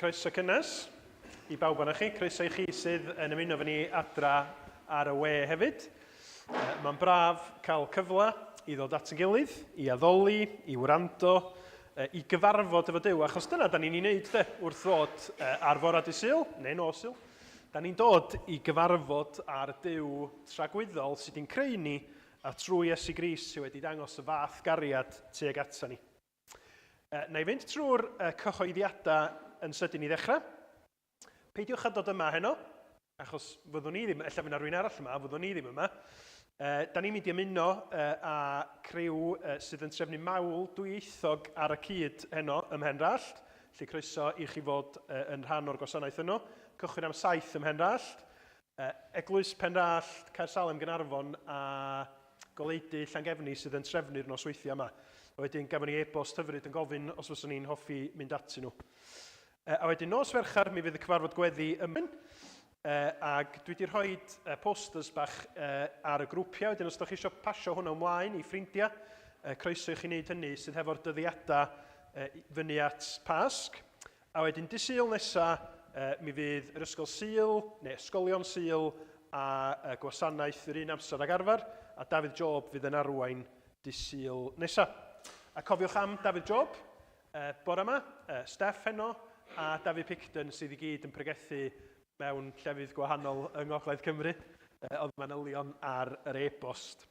Croeso cynnes i bawb ohonoch chi. Croeso i chi sydd yn ymuno fy ni adra ar y we hefyd. Mae'n braf cael cyfle i ddod at yn gilydd, i addoli, i wrando, i gyfarfod efo Duw, achos dyna da ni'n ei wneud de, wrth ddod ar fora dy Sul, neu nos Sul. Da ni'n dod i gyfarfod ar Duw tragwyddol sydd wedi'n creu ni a trwy Iesu Grist sydd wedi dangos y fath gariad tuag ata ni. Na i fynd trwy'r cyhoeddiadau yn sydyn i ddechrau. Peidiwch â dod yma heno, achos fyddwn ni ddim, ella fydd yna rhywun arall yma, fyddwn ni ddim yma. Da ni'n mynd i ymuno â criw sydd yn trefnu mawl dwyieithog ar y cyd heno ym Mhenrallt. Felly croeso i chi fod yn rhan o'r gwasanaeth yno. Cychwyn am 7 ym Mhenrallt. Eglwys Penrallt, Caersalem, Gaernarfon a Goleudy Llangefni sydd yn trefnu'r nosweithiau yma. A wedyn gafon ni e-bost hyfryd yn gofyn os fyswn ni'n hoffi mynd atyn nhw. A wedyn nos Fercher mi fydd y cyfarfod gweddi ym ac dwi wedi rhoi posters bach ar y grwpiau. Wedyn os ydych chi eisiau pasio hwnna ymlaen i ffrindiau, croeso i chi wneud hynny sydd hefo'r dyddiadau fyny at Pasg. A wedyn dydd Sul nesa, mi fydd yr Ysgol Sul, neu Ysgolion Sul, a gwasanaeth yr un amser ag arfer, a Dafydd Job fydd yn arwain dydd Sul nesa. A cofiwch am Dafydd Job, bore yma, Steff heno, a Dafydd Picton sydd i gyd yn pregethu mewn llefydd gwahanol yng Ngogledd Cymru. Oedd manylion ar yr e-bost.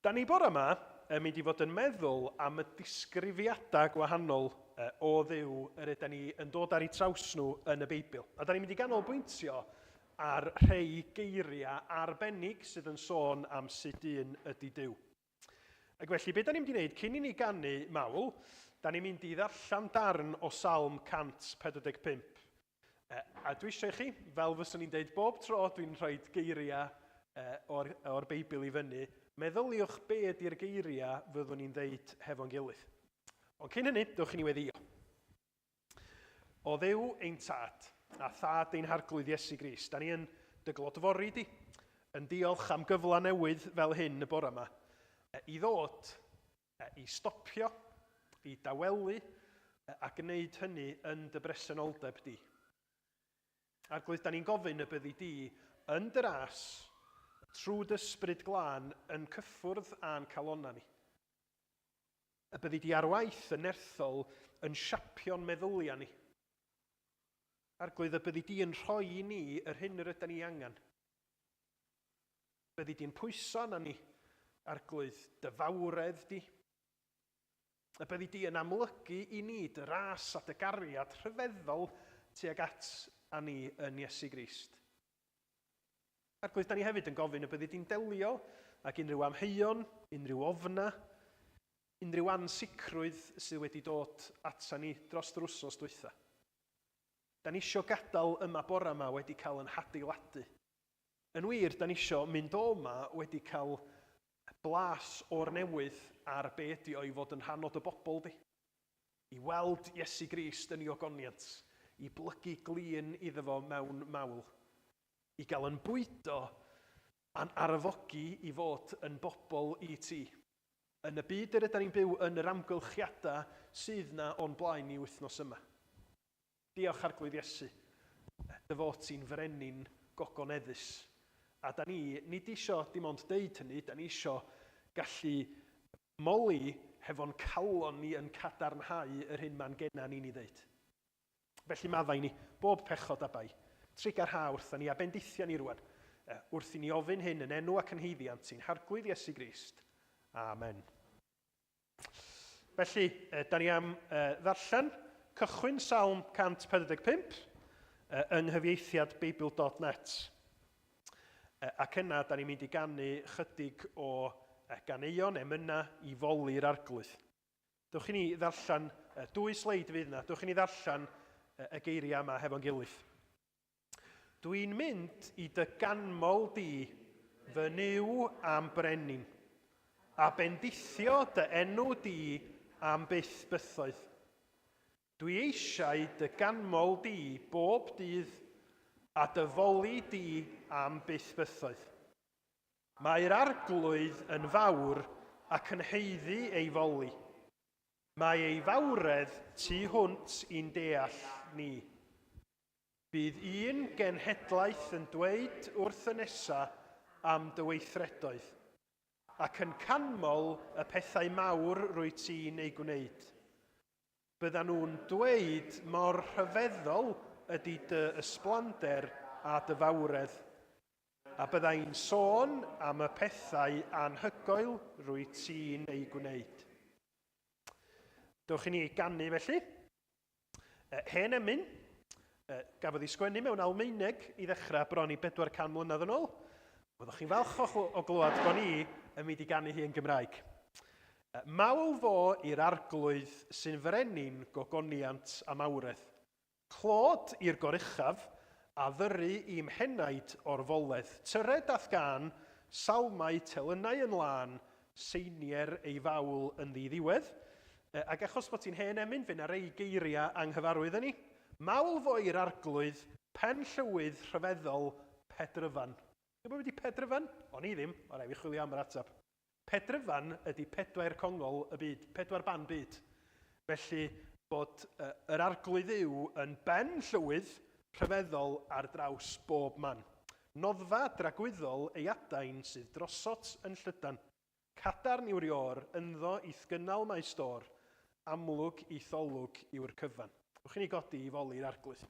Da ni bore yma yn mynd i fod yn meddwl am y disgrifiadau gwahanol o Dduw yr yda ni yn dod ar eu traws nhw yn y Beibl. A da ni'n mynd i ganolbwyntio ar rhai geiriau arbennig sydd yn sôn am sut un ydy Duw. Ac felly, be da ni'n mynd i wneud cyn i ni ganu mawl, da ni'n mynd i ddarllen darn o Salm 145. A dwi eisiau i chi, fel fyswn i'n deud bob tro dwi'n rhoi geiriau o'r, or Beibl i fyny, meddyliwch be ydy'r geiriau fyddwn ni'n ddeud hefo'n gilydd. Ond cyn hynny, dewch i ni weddïo. O Dduw ein tad, a thad ein harglwydd Iesu Grist, da ni yn dy glodfori di, yn diolch am gyfle newydd fel hyn y bore yma, i ddod i stopio, i dawelu, a gwneud hynny yn dy bresenoldeb di. Arglwydd, da ni'n gofyn y byddi di yn dy ras, trwy dy ysbryd glân, yn cyffwrdd â'n calonnau ni. Y byddi di ar waith yn nerthol yn siapio'n meddyliau ni. Arglwydd, y byddi di yn rhoi i ni yr hyn yr ydan ni angen. Byddi di'n pwyso arna ni, Arglwydd, dy fawredd di. Y byddi di yn amlygu i ni dy ras a dy gariad rhyfeddol tuag at a ni yn Iesu Grist. Arglwydd, da ni hefyd yn gofyn y byddi di'n delio ag unrhyw amheuon, unrhyw ofna, unrhyw ansicrwydd sydd wedi dod ata ni dros yr wsos dwytha. Da ni isio gadael yma bora yma wedi cael yn hadeiladu. Yn wir, da ni isio mynd o 'ma wedi cael blas o'r newydd ar be ydi o i fod yn rhan o dy bobl di. I weld Iesu Grist yn ei ogoniant, i blygu glin iddo fo mewn mawl. I gael yn bwydo a'n arfogi i fod yn bobl i ti. Yn y byd yr ydan ni'n byw yn yr amgylchiadau sydd 'na o'n blaen ni wythnos yma. Diolch Arglwydd Iesu, dy fod ti'n frenin gogoneddus. A da ni, nid isio dim ond deud hynny, da ni isio gallu moli hefo'n calon ni yn cadarnhau yr hyn ma'n genna ni'n ei ddeud. Felly maddau ni, bob pechod a bai. Trugarha wrtha ni a bendithia ni rwan, wrth i ni ofyn hyn yn enw ac yn haeddiant ein Harglwydd Iesu Grist. Amen. Felly, da ni am ddarllen cychwyn Salm 145 yng nghyfieithiad Beibl.net. Ac yna, da ni'n mynd i ganu chydig o ganeuon, emynau i foli'r arglwydd. Dewch i ni ddarllen, dwy sleid fydd yna, dewch i ni ddarllen y geiriau yma hefo'n gilydd. Dwi'n mynd i dy ganmol di, fy Nuw a'm Brenin, a bendithio dy enw di am byth bythoedd. Dwi eisiau dy ganmol di bob dydd, a dy foli di am byth bythoedd. Mae'r Arglwydd yn fawr ac yn haeddu ei foli. Mae ei fawredd tu hwnt i'n deall ni. Bydd un genhedlaeth yn dweud wrth y nesa am dy weithredoedd, ac yn canmol y pethau mawr rwyt ti'n eu gwneud. Byddan nhw'n dweud mor rhyfeddol ydy dy ysblander a dy fawredd, a bydda i'n sôn am y pethau anhygoel rwyt ti'n eu gwneud. Dewch i ni ganu felly. Hen emyn, gafodd ei sgwennu mewn Almaeneg i ddechrau bron i 400 mlynedd yn ôl. Byddwch chi'n falch o, o glywed bod ni yn mynd i ganu hi yn Gymraeg. Mawl fo i'r arglwydd sy'n frenin gogoniant a mawredd. Clod i'r goruchaf, a ddyru i'm henaid orfoledd. Tyred a'th gân, salmau telynau yn lân, seinier ei fawl yn ddi-ddiwedd. Ac achos bod ti'n hen emyn, fe 'na rei geiriau anghyfarwydd yn ni. Mawl fo i'r arglwydd, pen llywydd rhyfeddol Pedryfan. Ti'n gwybod be 'di Pedryfan? O'n i ddim, o raid fi chwilio am yr ateb. Pedryfan ydy pedwair congol y byd, pedwar ban byd. Felly bod yr Arglwydd Dduw yn ben llywydd rhyfeddol ar draws bob man. Noddfa dragwyddol ei adain sydd drosot yn llydan. Cadarn yw'r iôr, ynddo i'th gynnal mae stôr, amlwg i'th olwg yw'r cyfan. Ewch i ni godi i foli'r Arglwydd.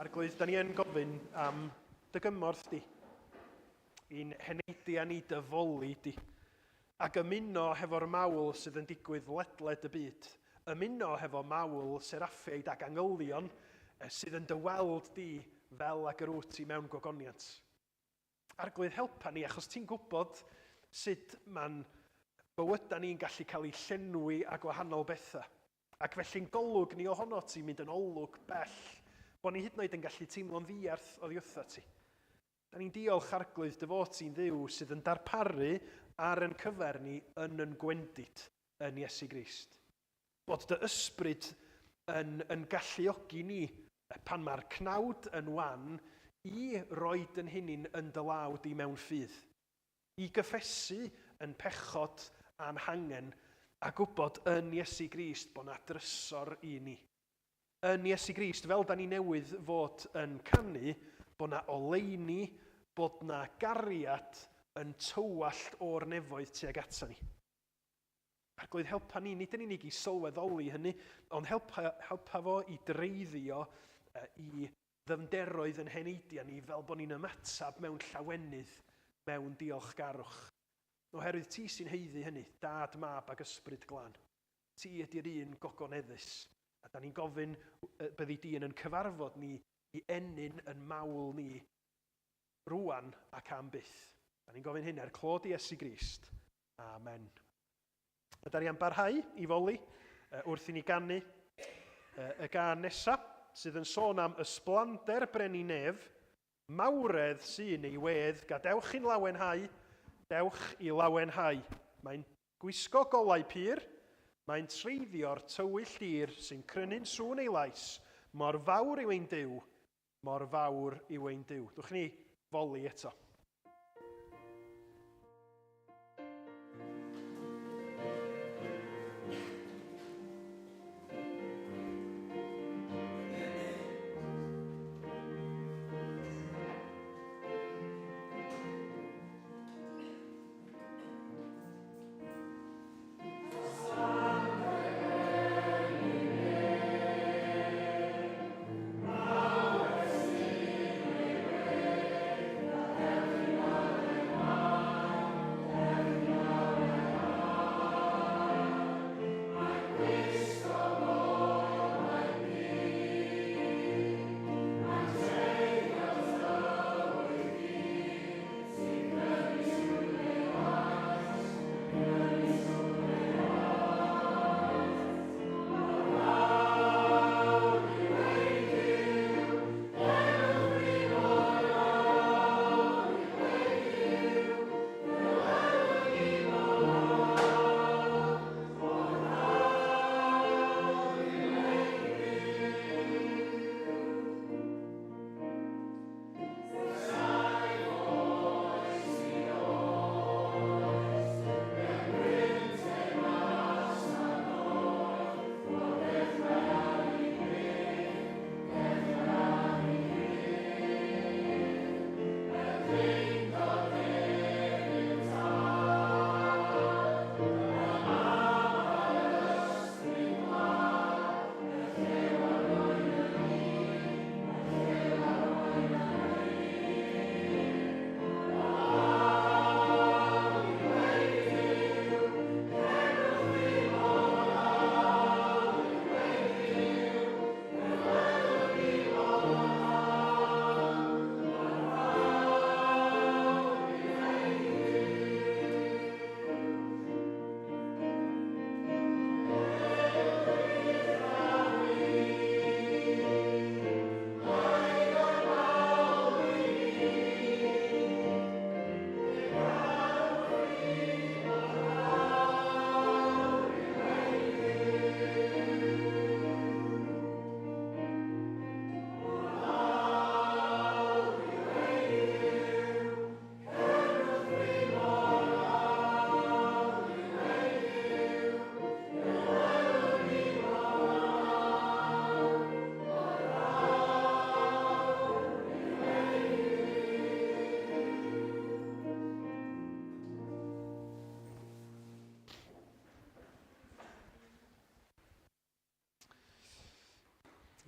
Arglwydd, da ni yn gofyn am dy gymorth di, i'n heneidia ni dy foli di, ac ymuno hefo'r mawl sydd yn digwydd ledled y byd, ymuno hefo mawl seraffiaid ac angylion sydd yn dy weld di fel ag yr wyt ti mewn gogoniant. Arglwydd, helpa ni, achos ti'n gwybod sut mae'n bywydau ni'n gallu cael eu llenwi â gwahanol bethau. Ac felly'n golwg ni ohono ti'n mynd yn olwg bell, bod ni hyd yn oed yn gallu teimlo'n ddiarth oddi wrtha ti. Da ni'n diolch, Arglwydd, dy fod ti'n Dduw sydd yn darparu ar yn cyfer ni yn yn gwendid yn Iesu Grist. Bod dy ysbryd yn, yn galluogi ni, pan mae'r cnawd yn wan, i roi dyn hunin yn dy law di mewn ffydd. I gyffesu yn pechod a'n hangen, a gwybod yn Iesu Grist bod 'na drysor i ni. Yn Iesu Grist, fel da ni newydd fod yn canu, bod 'na oleuni, bod 'na gariad yn tywallt o'r nefoedd tuag ata ni. Arglwydd, helpa ni, nid yn unig i sylweddoli hynny, ond helpa, helpa fo i dreiddio i ddyfnderoedd yn heneidiau ni fel bod ni'n ymateb mewn llawenydd, mewn diolchgarwch. Oherwydd ti sy'n haeddu hynny, Dad, Mab ac Ysbryd Glân. Ti ydy'r un gogoneddus. A da ni'n gofyn byddi di yn yn cyfarfod ni i ennyn yn mawl ni rwan ac am byth. Da ni'n gofyn hyn er clod i Iesu Grist. Amen. A da ni am barhau i foli wrth i ni ganu y gân nesaf sydd yn sôn am ysblander brenin nef, mawredd sy'n ei wedd, gadewch i'n lawenhau, dewch i lawenhau. Mae'n gwisgo golau pur, mae'n treiddio'r tywyll dir sy'n crynu'n sŵn ei lais, mor fawr yw ein Duw, Mor fawr yw ein Duw. Dwch ni foli eto.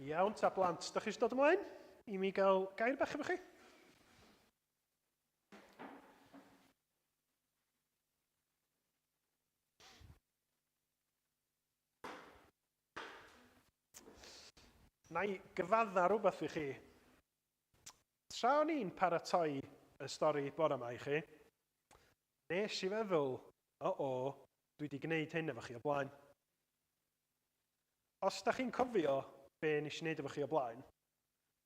Iawn ta blant, da chi eisiau dod ymlaen i mi gael gair bach efo chi? Na i gyfadda rhywbeth i chi. Tra o'n i'n paratoi y stori bore yma i chi, nes i feddwl, o-o, dwi wedi gwneud hyn efo chi o blaen. Os da chi'n cofio be nes i wneud efo chi o blaen,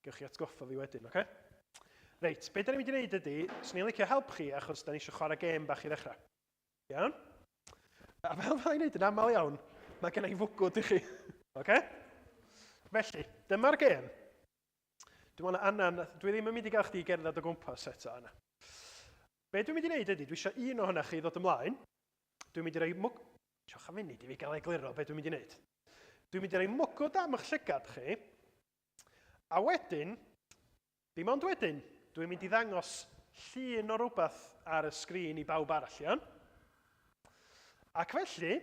gewch chi atgoffa fi wedyn, oce? Okay? Reit, be da ni'n mynd i wneud ydy, swn i'n licio help chi achos da ni eisiau chwarae gêm bach i ddechrau. Iawn? A fel fel i'n neud yn aml iawn, Mae gen i fwgwd i chi. Oce? Felly, dyma'r gêm. Dwi'n meddwl Anna, dwi ddim yn mynd i gael chdi i gerdded o gwmpas eto, Anna. Be dwi'n mynd i wneud ydy, dwi eisiau un ohonoch chi ddod ymlaen. Dwi'n mynd i roi mwg... Siwch am funud i fi gael egluro be dwi'n mynd i wneud. Dwi'n mynd i roi mwgwd am eich llygad chi, a wedyn, dim ond wedyn, dwi'n mynd i ddangos llun o rhywbeth ar y sgrin i bawb arall, iawn? Ac felly,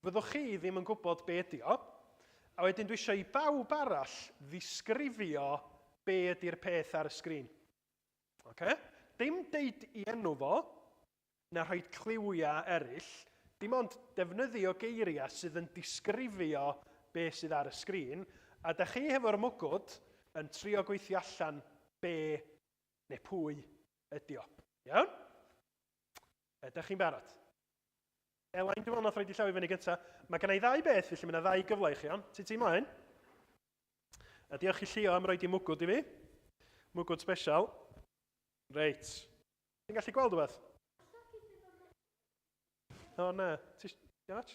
Fyddwch chi ddim yn gwybod be ydi o, a wedyn dwi eisiau i bawb arall ddisgrifio be ydi'r peth ar y sgrin. Oce? Dim deud i enw fo, na rhoi cliwiau eraill, dim ond defnyddio geiriau sydd yn disgrifio be sydd ar y sgrin, a da chi hefo'r mwgwd yn trio gweithio allan be neu pwy ydi o. Iawn? Ydych chi'n barod? Elain, dwi'n meddwl nath roid i llaw i fyny gynta. Mae gen i ddau beth, felly mae yna ddau gyfle i chi, iawn? Ti ti mlaen? A diolch i Llio am roid i mwgwd i fi. Mwgwd special. Reit. Ti'n gallu gweld rhywbeth? O, na. Ti... Diolch.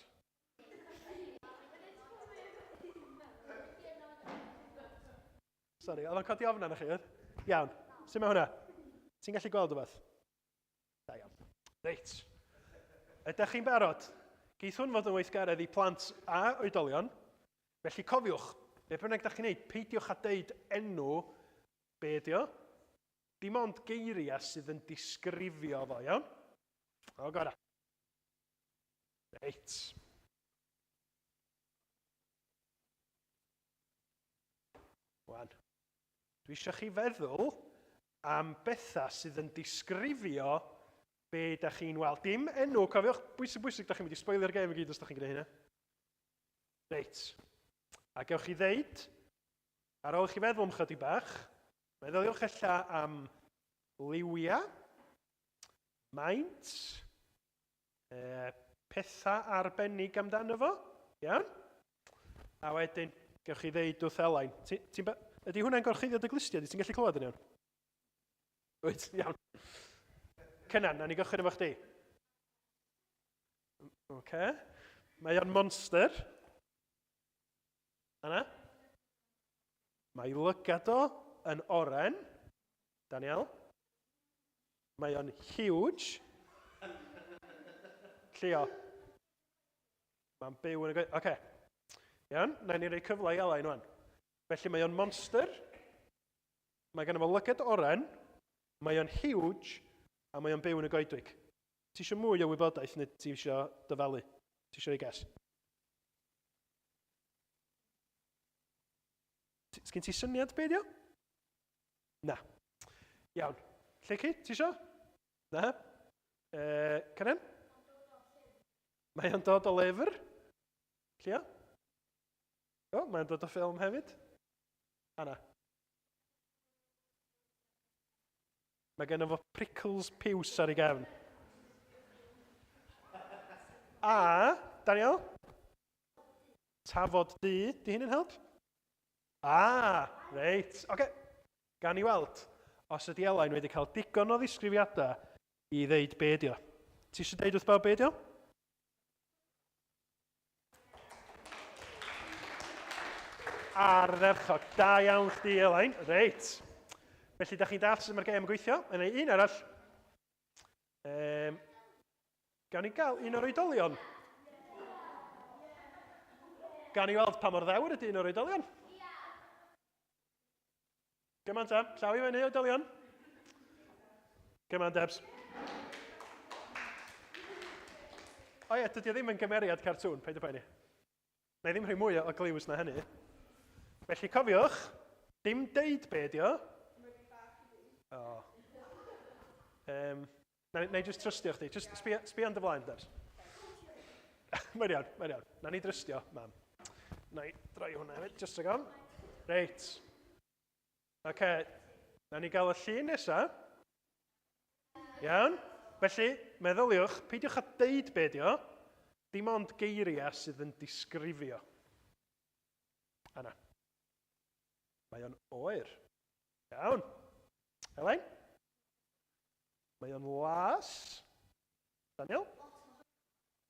Sori, oedd o'n codi ofn arnoch chi, oedd? Iawn. Sut mae hwnna? Ti'n gallu gweld rhywbeth? Da iawn. Reit. Ydych chi'n barod? Geith hwn fod yn weithgaredd i plant a oedolion. Felly cofiwch, be bynnag da chi'n neud, peidiwch â deud enw be ydi o. Dim ond geiriau sydd yn disgrifio fo, iawn? O, gora. Reit. Wan. Dwi eisiau chi feddwl am bethau sydd yn disgrifio be da chi'n weld. Dim enw, cofiwch, bwysig bwysig, da chi'n mynd i sboilio'r gêm i gyd os da chi'n gwneud hynna. Reit. A gewch chi ddeud, ar ôl i chi feddwl am chydig bach, meddyliwch ella am liwiau, maint, E, pethau arbennig amdano fo. Iawn? A wedyn, gewch chi ddeud wrth Elain. Ti, ti, ydy hwnna'n gorchuddio dy glustiau? Ti'n gallu clywed yn iawn? Wyt, iawn. Cynan, na ni gychwyn efo chdi. Oce. Okay. Mae o'n monster. Anna? Mae lygad o yn oren. Daniel? Mae o'n huge. Llio. Mae'n byw yn y gwe... Oce. Iawn, na ni roi cyfle i Elain wan. Felly mae o'n monster. Mae gen fo lygad oren. Mae o'n huge. A mae o'n byw yn y goedwig. Ti eisiau mwy o wybodaeth neu ti eisiau dyfalu? Ti eisiau ei ges? Sgyn ti syniad be ydi o? Na. Iawn. Lleucu, ti isio? Na? E, Caren? Mae o'n dod o lyfr. Llio? O, mae'n dod o ffilm hefyd. Anna. Mae gen fo prickles piws ar ei gefn. A, Daniel? Tafod du, di hyn yn help? Ah, reit, oce. Okay. Gan i weld os ydy Elain wedi cael digon o ddisgrifiadau i ddeud be ydi o. Ti eisiau deud wrth bawb be ydi o? Ardderchog. Da iawn chdi, Elain. Reit. Felly, da chi'n dall sut mae'r gêm yn gweithio. Yna un arall. Um, Gawn ni gael un o'r oedolion? Gawn ni weld pa mor ddewr ydy un o'r oedolion? Come on, Sam. Llaw i fyny, oedolion. Come on, Debs. O ie, dydy o ddim yn gymeriad cartŵn, paid â poeni. Na i ddim rhoi mwy o gliws na hynny. Felly cofiwch, dim deud be ydi o. O. Um, Na, na i just trystio chdi. Just sbia, sbia yn dy flaen, Debs. mae'n iawn, mae'n iawn. Na ni drystio, mam. Na i droi hwnna hefyd, just rhag ofn. Reit. Oce, okay. na ni gael y llun nesa. Iawn. Felly, meddyliwch, peidiwch â deud be di o. Dim ond geiriau sydd yn disgrifio. Anna. Mae o'n oer. Iawn. Elain? Mae o'n las. Daniel?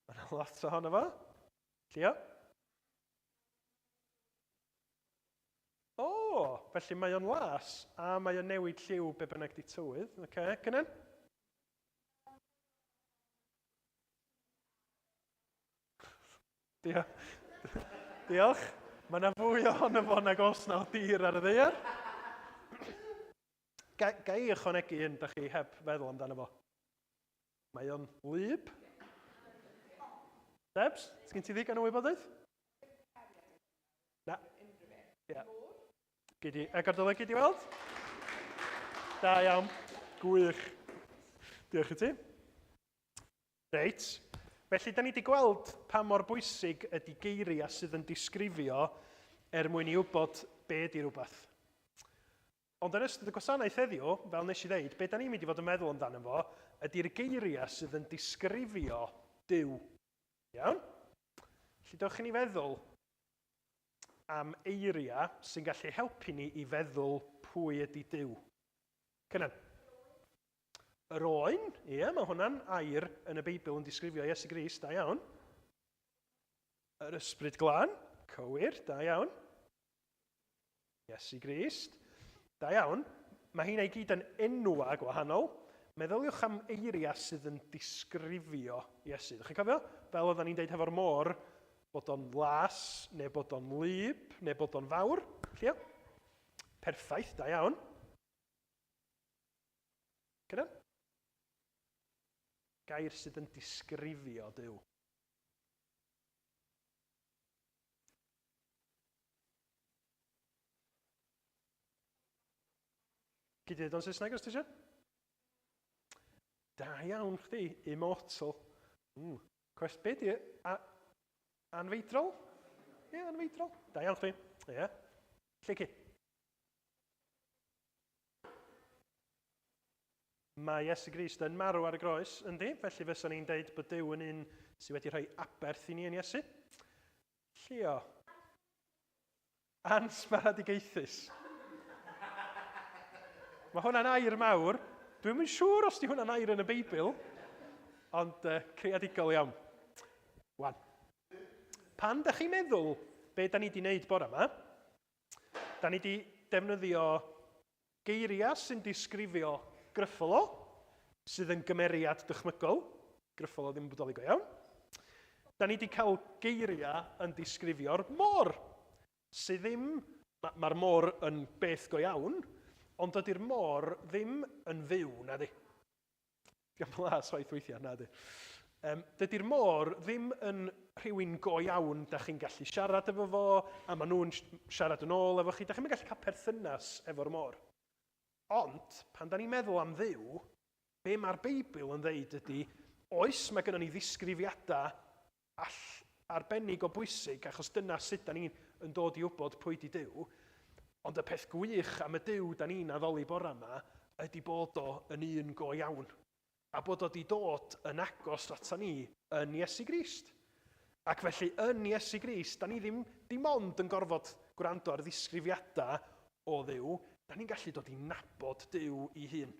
Mae yna lot ohono fo. Llio? O, felly mae o'n las a mae o'n newid lliw be bynnag di tywydd. Oce, okay. Cynan? Diolch. Mae yna fwy ohono fo nag os na o dir ar y ddeiar. Ga, ga i ychwanegu un, da chi heb feddwl amdano fo? Mae o'n wlyb. Debs, sgyn ti ddigon o wybodaeth? Na. Ia. Gei di agor dy lygid i weld? Da iawn. Gwych. Diolch i ti. Reit. Felly, da ni wedi gweld pa mor bwysig ydy geiriau sydd yn disgrifio er mwyn i wybod be ydy rhywbeth. Ond yn ystod y gwasanaeth heddiw, fel nes i ddeud, be da ni'n mynd i fod yn meddwl amdano fo ydy'r geiriau sydd yn disgrifio Duw. Iawn? Felly dewch i ni feddwl am eiriau sy'n gallu helpu ni i feddwl pwy ydy Duw. Cynan. Yr oen, ie, mae hwnna'n air yn y Beibl yn disgrifio Iesu Grist, da iawn. Yr Ysbryd Glân, cywir, da iawn. Iesu Grist. Da iawn. Mae heina i gyd yn enwau gwahanol. Meddyliwch am eiriau sydd yn disgrifio Iesu. Ydych chi'n cofio? Fel oedden ni'n deud hefo'r môr, bod o'n las, neu bod o'n wlyb, neu bod o'n fawr. Llio? Perffaith, da iawn. Cynan? Gair sydd yn disgrifio Duw. Gei di ddeud o'n Saesneg os ti eisiau? Da iawn chdi, immortal. Cwest, be di? A, anfeidrol? Ie, yeah, anfeidrol. Da iawn chdi. Ie. Yeah. Lle ci? Mae Iesu Grist yn marw ar y groes, yndi? Felly fysa ni'n deud bod Duw yn un sydd wedi rhoi aberth i ni yn Iesu. Llio. Ansbaradigaethus. Mae hwnna'n air mawr. Dwi'm yn siŵr os di hwnna'n air yn y Beibl, ond uh, creadigol iawn. Wan. Pan da chi'n meddwl be da ni wedi wneud bore yma, da ni wedi defnyddio Geiriau sy'n disgrifio Gruffalo, sydd yn gymeriad dychmygol. Gruffalo ddim yn bodoli go iawn. Da ni wedi cael geiriau yn disgrifio'r môr, sydd ddim... Mae'r môr yn beth go iawn, ond dydy'r môr ddim yn fyw, na di. Diolch blas waith weithiau, na di. Um, dydy'r môr ddim yn rhywun go iawn da chi'n gallu siarad efo fo, a maen nhw'n siarad yn ôl efo chi. Da chi'n gallu cael perthynas efo'r môr. Ond, pan da ni'n meddwl am Dduw, be mae'r Beibl yn ddeud ydy, oes, mae gennym ni ddisgrifiadau all arbennig o bwysig, achos dyna sut da ni'n yn dod i wybod pwy di Duw. Ond y peth gwych am y Duw da ni'n addoli bora yma ydy bod o yn un go iawn. A bod o di dod yn agos ata ni yn Iesu Grist. Ac felly yn Iesu Grist, da ni ddim dim ond yn gorfod gwrando ar ddisgrifiadau o Dduw, da ni'n gallu dod i nabod Duw i hun.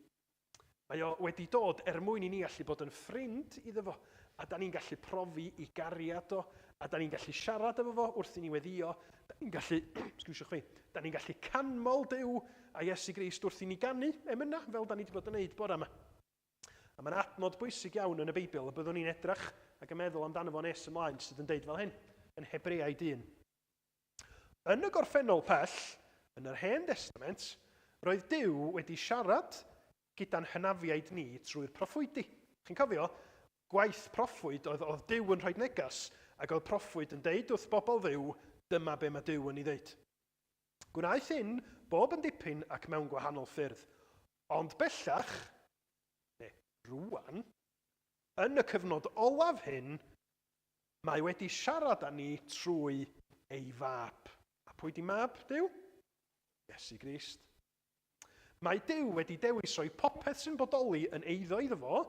Mae o wedi dod er mwyn i ni allu bod yn ffrind iddo fo, a da ni'n gallu profi i gariad o, a da ni'n gallu siarad efo fo wrth i ni weddïo, da ni'n gallu, sgwsiwch fi, da ni'n gallu canmol Duw a Iesu Grist wrth i ni ganu emynau, fel da ni wedi bod yn neud bore yma. A mae'n adnod bwysig iawn yn y Beibl, y byddwn ni'n edrach ac yn meddwl amdano fo nes ymlaen, sydd yn deud fel hyn, yn Hebreaid 1. Yn y gorffennol pell, yn yr Hen Destament, roedd Duw wedi siarad gyda'n hynafiaid ni trwy'r proffwydi. Chi'n cofio, gwaith proffwyd oedd, oedd Duw yn rhoi neges, ac oedd proffwyd yn deud wrth bobl Dduw, dyma be mae Duw yn ei ddeud. Gwnaeth hyn bob yn dipyn ac mewn gwahanol ffyrdd. Ond bellach, neu rwan, yn y cyfnod olaf hyn, Mae wedi siarad â ni trwy ei Fab. A pwy di mab Duw? Iesu Grist. Mae Duw wedi dewis rhoi popeth sy'n bodoli yn eiddo iddo fo,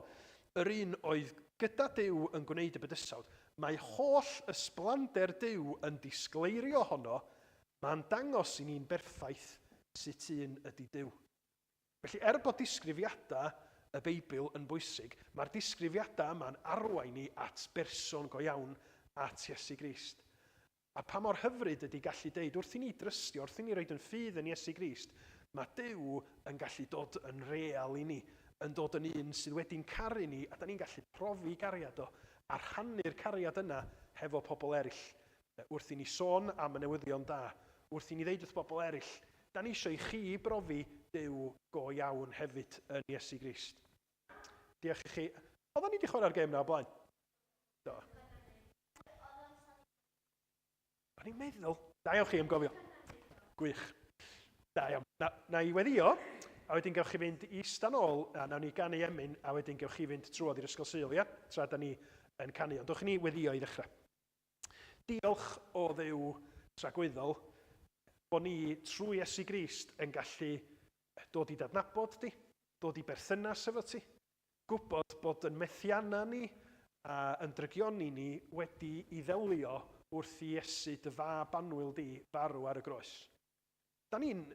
yr un oedd gyda Duw yn gwneud y bydysawd. Mae holl ysblander Duw yn disgleirio ohono, mae'n dangos i ni'n berffaith sut un ydy Duw. Felly, er bod disgrifiadau y Beibl yn bwysig, mae'r disgrifiadau yma'n arwain ni at berson go iawn at Iesu Grist. A pa mor hyfryd ydy gallu deud wrth i ni drystio, wrth i ni roed yn ffydd yn Iesu Grist, mae Duw yn gallu dod yn real i ni, yn dod yn un sydd wedi'n caru ni, a da ni'n gallu profi gariad o, a rhannu'r cariad yna hefo pobl eraill. Wrth i ni sôn am y newyddion da, wrth i ni ddeud wrth bobl eraill, da ni eisiau i chi brofi Duw go iawn hefyd yn Iesu Grist. Diolch i chi. Oedden ni wedi chwarae'r gêm na o blaen? Do. O'n i'n meddwl. Da iawn chi am gofio. Gwych. Da iawn. Na, na i weddio, a wedyn gewch chi fynd i ista nôl, a nawn ni ganu emyn, a wedyn gewch chi fynd trwodd i'r ysgol Sul, ia? Tra da ni yn canu. Ond dewch i ni weddio i ddechrau. Diolch o Dduw tragwyddol bod ni trwy Iesu Grist yn gallu dod i d'adnabod di, dod i berthynas efo ti, gwybod bod yn methiannau ni a yn drygioni ni wedi i ddelio wrth i Iesu dy fab annwyl di farw ar y groes. Da ni'n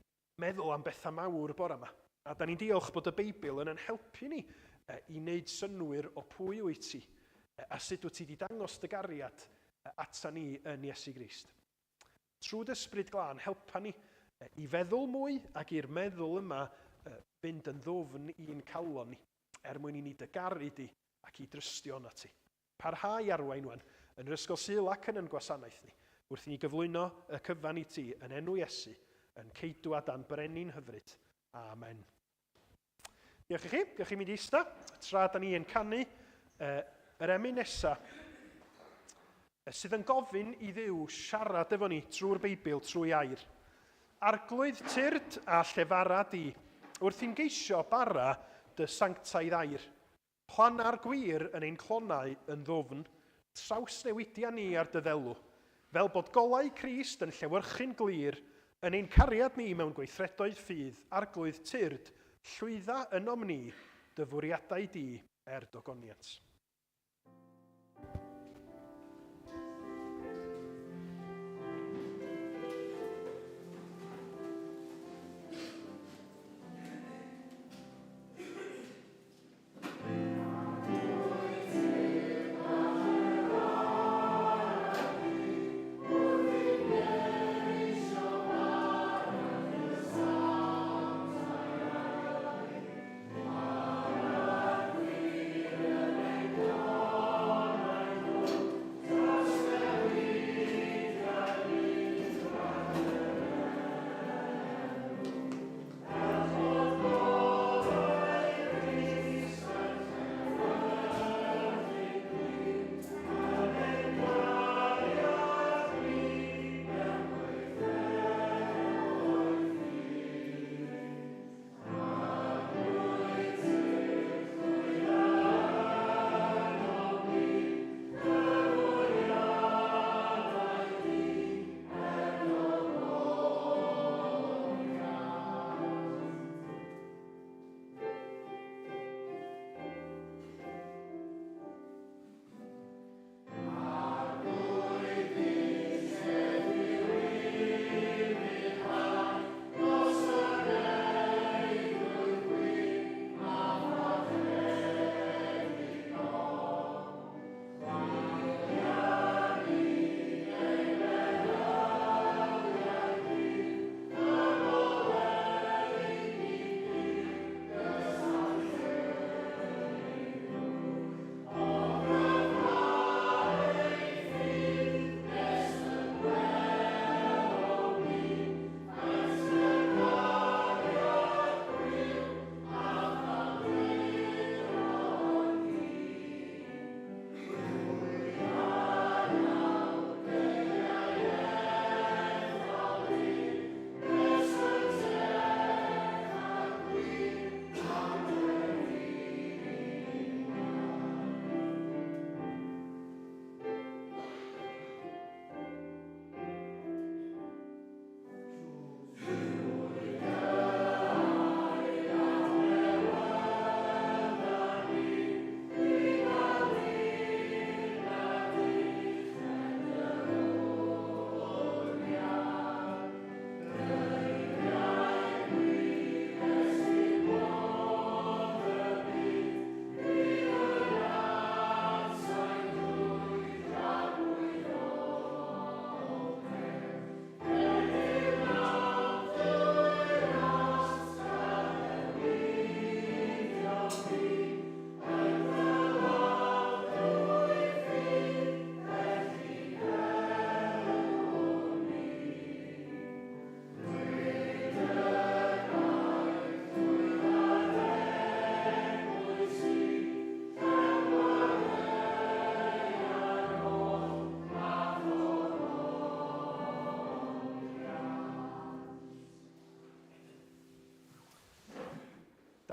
meddwl am bethau mawr bore yma, a da ni'n diolch bod y Beibl yn yn helpu ni i wneud synnwyr o pwy wyt ti a sut wyt ti wedi dangos dy gariad ata ni yn Iesu Grist. Trwy dy Ysbryd Glân, helpa ni i feddwl mwy ac i'r meddwl yma fynd yn ddwfn i'n calon ni, er mwyn i ni dy garu di ac i drystio yna ti. Parha i arwain wan, yn yr Ysgol Sul ac yn yn gwasanaeth ni, wrth i ni gyflwyno y cyfan i ti yn enw Iesu, yn ceidwad a'n brenin hyfryd. Amen. Diolch i chi. Diolch i mynd i ista. Tra da ni yn canu yr emyn nesa, sydd yn gofyn i Dduw siarad efo ni trwy'r Beibl, trwy air. Arglwydd tyrd a llefara di, wrth i'n geisio bara dy sanctaidd air. Planna'r gwir yn ein clonau yn ddwfn, trawsnewidia ni ar dy ddelw, fel bod golau Crist yn llewyrchu'n glir yn ein cariad ni mewn gweithredoedd ffydd, Arglwydd tyrd, llwydda ynom ni dy fwriadau di er dogoniant.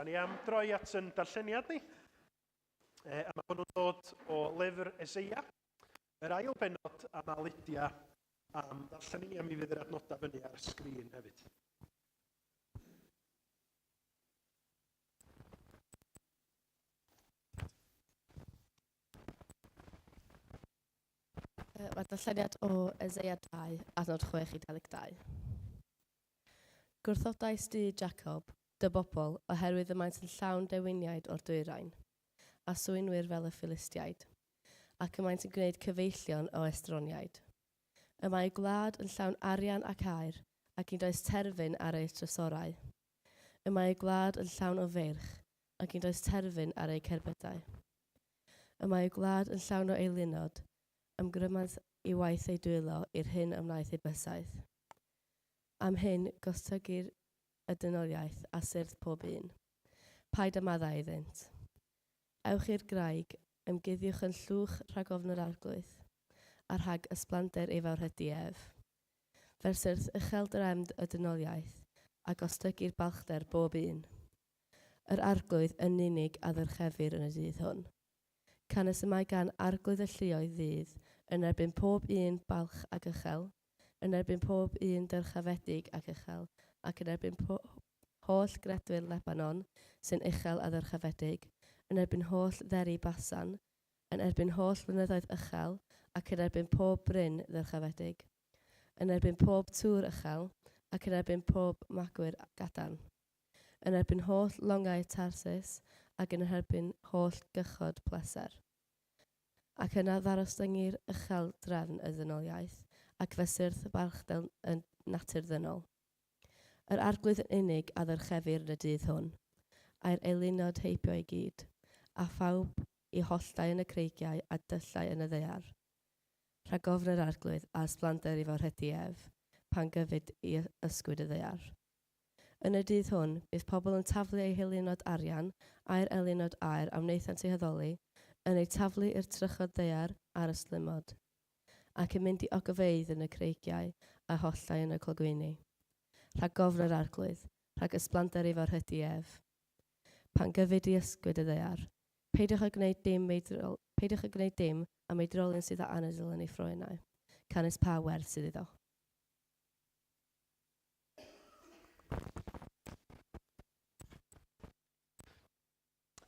Da ni am droi at yn darlleniad ni. E, a mae hwnnw'n dod o lyfr Eseia, yr ail bennod am Aludia, am ddarllen i ni am i fydd yr adnodau fyny ar y sgrin hefyd. Mae darlleniad o Eseia 2, adnod 6 i 22. Gwrthodais di, Jacob, dy bobl, oherwydd y maent yn llawn dewiniaid o'r dwyrain, a swynwyr fel y Philistiaid, ac y maent yn gwneud cyfeillion o estroniaid. Y mae eu gwlad yn llawn arian ac aur, ac nid oes terfyn ar eu trysorau. Y mae eu gwlad yn llawn o feirch, ac nid oes terfyn ar eu cerbydau. Y mae eu gwlad yn llawn o eilunod, ymgrymant i waith eu dwylo i'r hyn a wnaeth eu bysedd. Am hyn, gostygir y dynoliaeth a syrth pob un. Paid â maddau iddynt. Ewch i'r graig, ymguddiwch yn llwch rhag ofn yr Arglwydd, a rhag ysblander ei fawrhydi ef. Fel syrth uchel drefn y dynoliaeth, a gostygir balchder bob un. Yr Arglwydd yn unig a ddyrchefir yn y dydd hwn. Canys y mae gan Arglwydd y lluoedd ddydd yn erbyn pob un balch ac uchel, yn erbyn pob un dyrchafedig ac uchel, ac yn erbyn holl gredwyr Lebanon sy'n uchel a ddyrchafedig, yn erbyn holl dderi Basan, yn erbyn holl fynyddoedd uchel, ac yn erbyn pob bryn ddyrchafedig, yn erbyn pob tŵr uchel, ac yn erbyn pob magwyr gadarn. Yn erbyn holl longau Tarsis ac yn erbyn holl gychod pleser. Ac yna ddarostyngir uchel drefn y ddynoliaeth, ac fe syrth balchder y natur ddynol. Yr Arglwydd yn unig a ddyrchefir yn y dydd hwn, ae'r eilunod heibio i gyd, a phawb i holltau yn y creigiau a dyllau yn y ddaear. Rhag ofn yr Arglwydd a ysblander i fawrhydi ef, pan gyfyd i ysgwyd y ddaear. Yn y dydd hwn, bydd pobl yn taflu eu heilunod arian, a'r eilunod aur a wnaethant eu haddoli, yn eu taflu i'r trychod ddaear a'r ystlumod, ac yn mynd i ogofeydd yn y creigiau a holltau yn y clogwyni. Rhag ofn yr Arglwydd, rhag ysblander ei fawrhydi ef. Pan gyfyd i ysgwyd y ddaear, peidiwch â gwneud dim meidrol, peidiwch â gwneud dim am meidrolyn sydd â anadl yn ei ffroenau, canys pa werth sydd iddo?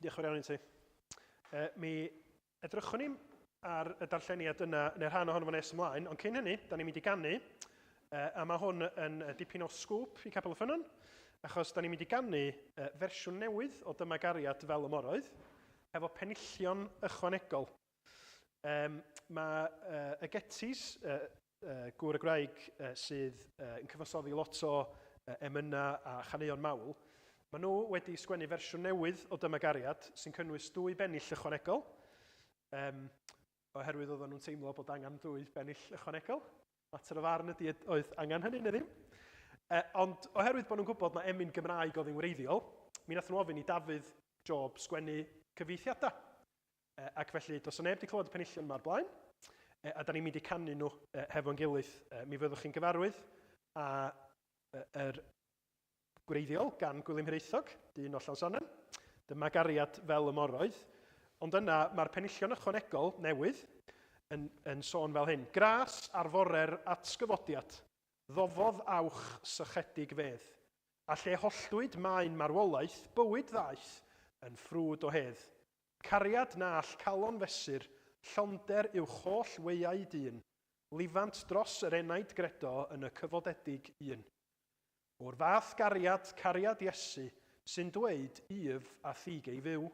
Diolch yn fawr iawn i ti. E, mi edrychwn ni ar y darlleniad yna, neu rhan ohono fo nes ymlaen, ond cyn hynny, da ni'n mynd i ganu, e, a mae hwn yn dipyn o sgwp i Capel y Ffynnon, achos da ni'n mynd i ganu e, fersiwn newydd o Dyma Gariad fel y Moroedd, efo penillion ychwanegol. Um, mae y Gettys, gŵr y gwraig sydd yn cyfansoddi lot o emynau a chaneuon mawl, maen nhw wedi sgwennu fersiwn newydd o Dyma Gariad sy'n cynnwys dwy bennill ychwanegol, um, oherwydd oedden nhw'n teimlo bod angen dwy bennill ychwanegol. Mater o farn ydy oedd angen hynny neu ddim. E, ond oherwydd bod nhw'n gwybod na emyn Gymraeg oedd yn wreiddiol, mi nath nhw ofyn i Dafydd Job sgwennu cyfieithiadau. Ac felly, does 'na neb 'di clywed y penillion yma o'r blaen, a da ni'n mynd i canu nhw hefo'n gilydd. Mi fyddwch chi'n gyfarwydd â yr gwreiddiol gan Gwilym Hiraethog, dyn o Llansannan. Dyma gariad fel y moroedd. Ond yna, mae'r penillion ychwanegol newydd yn, yn sôn fel hyn. Gras ar fore'r atgyfodiad, ddofodd awch sychedig fedd, a lle holltwyd maen marwolaeth, bywyd ddaeth yn ffrwd o hedd. Cariad na all calon fesur, llonder uwch holl weiau dyn, lifant dros yr enaid gredo yn y cyfodedig un. O'r fath gariad, cariad Iesu, sy'n dweud, Ef a thig ei fyw.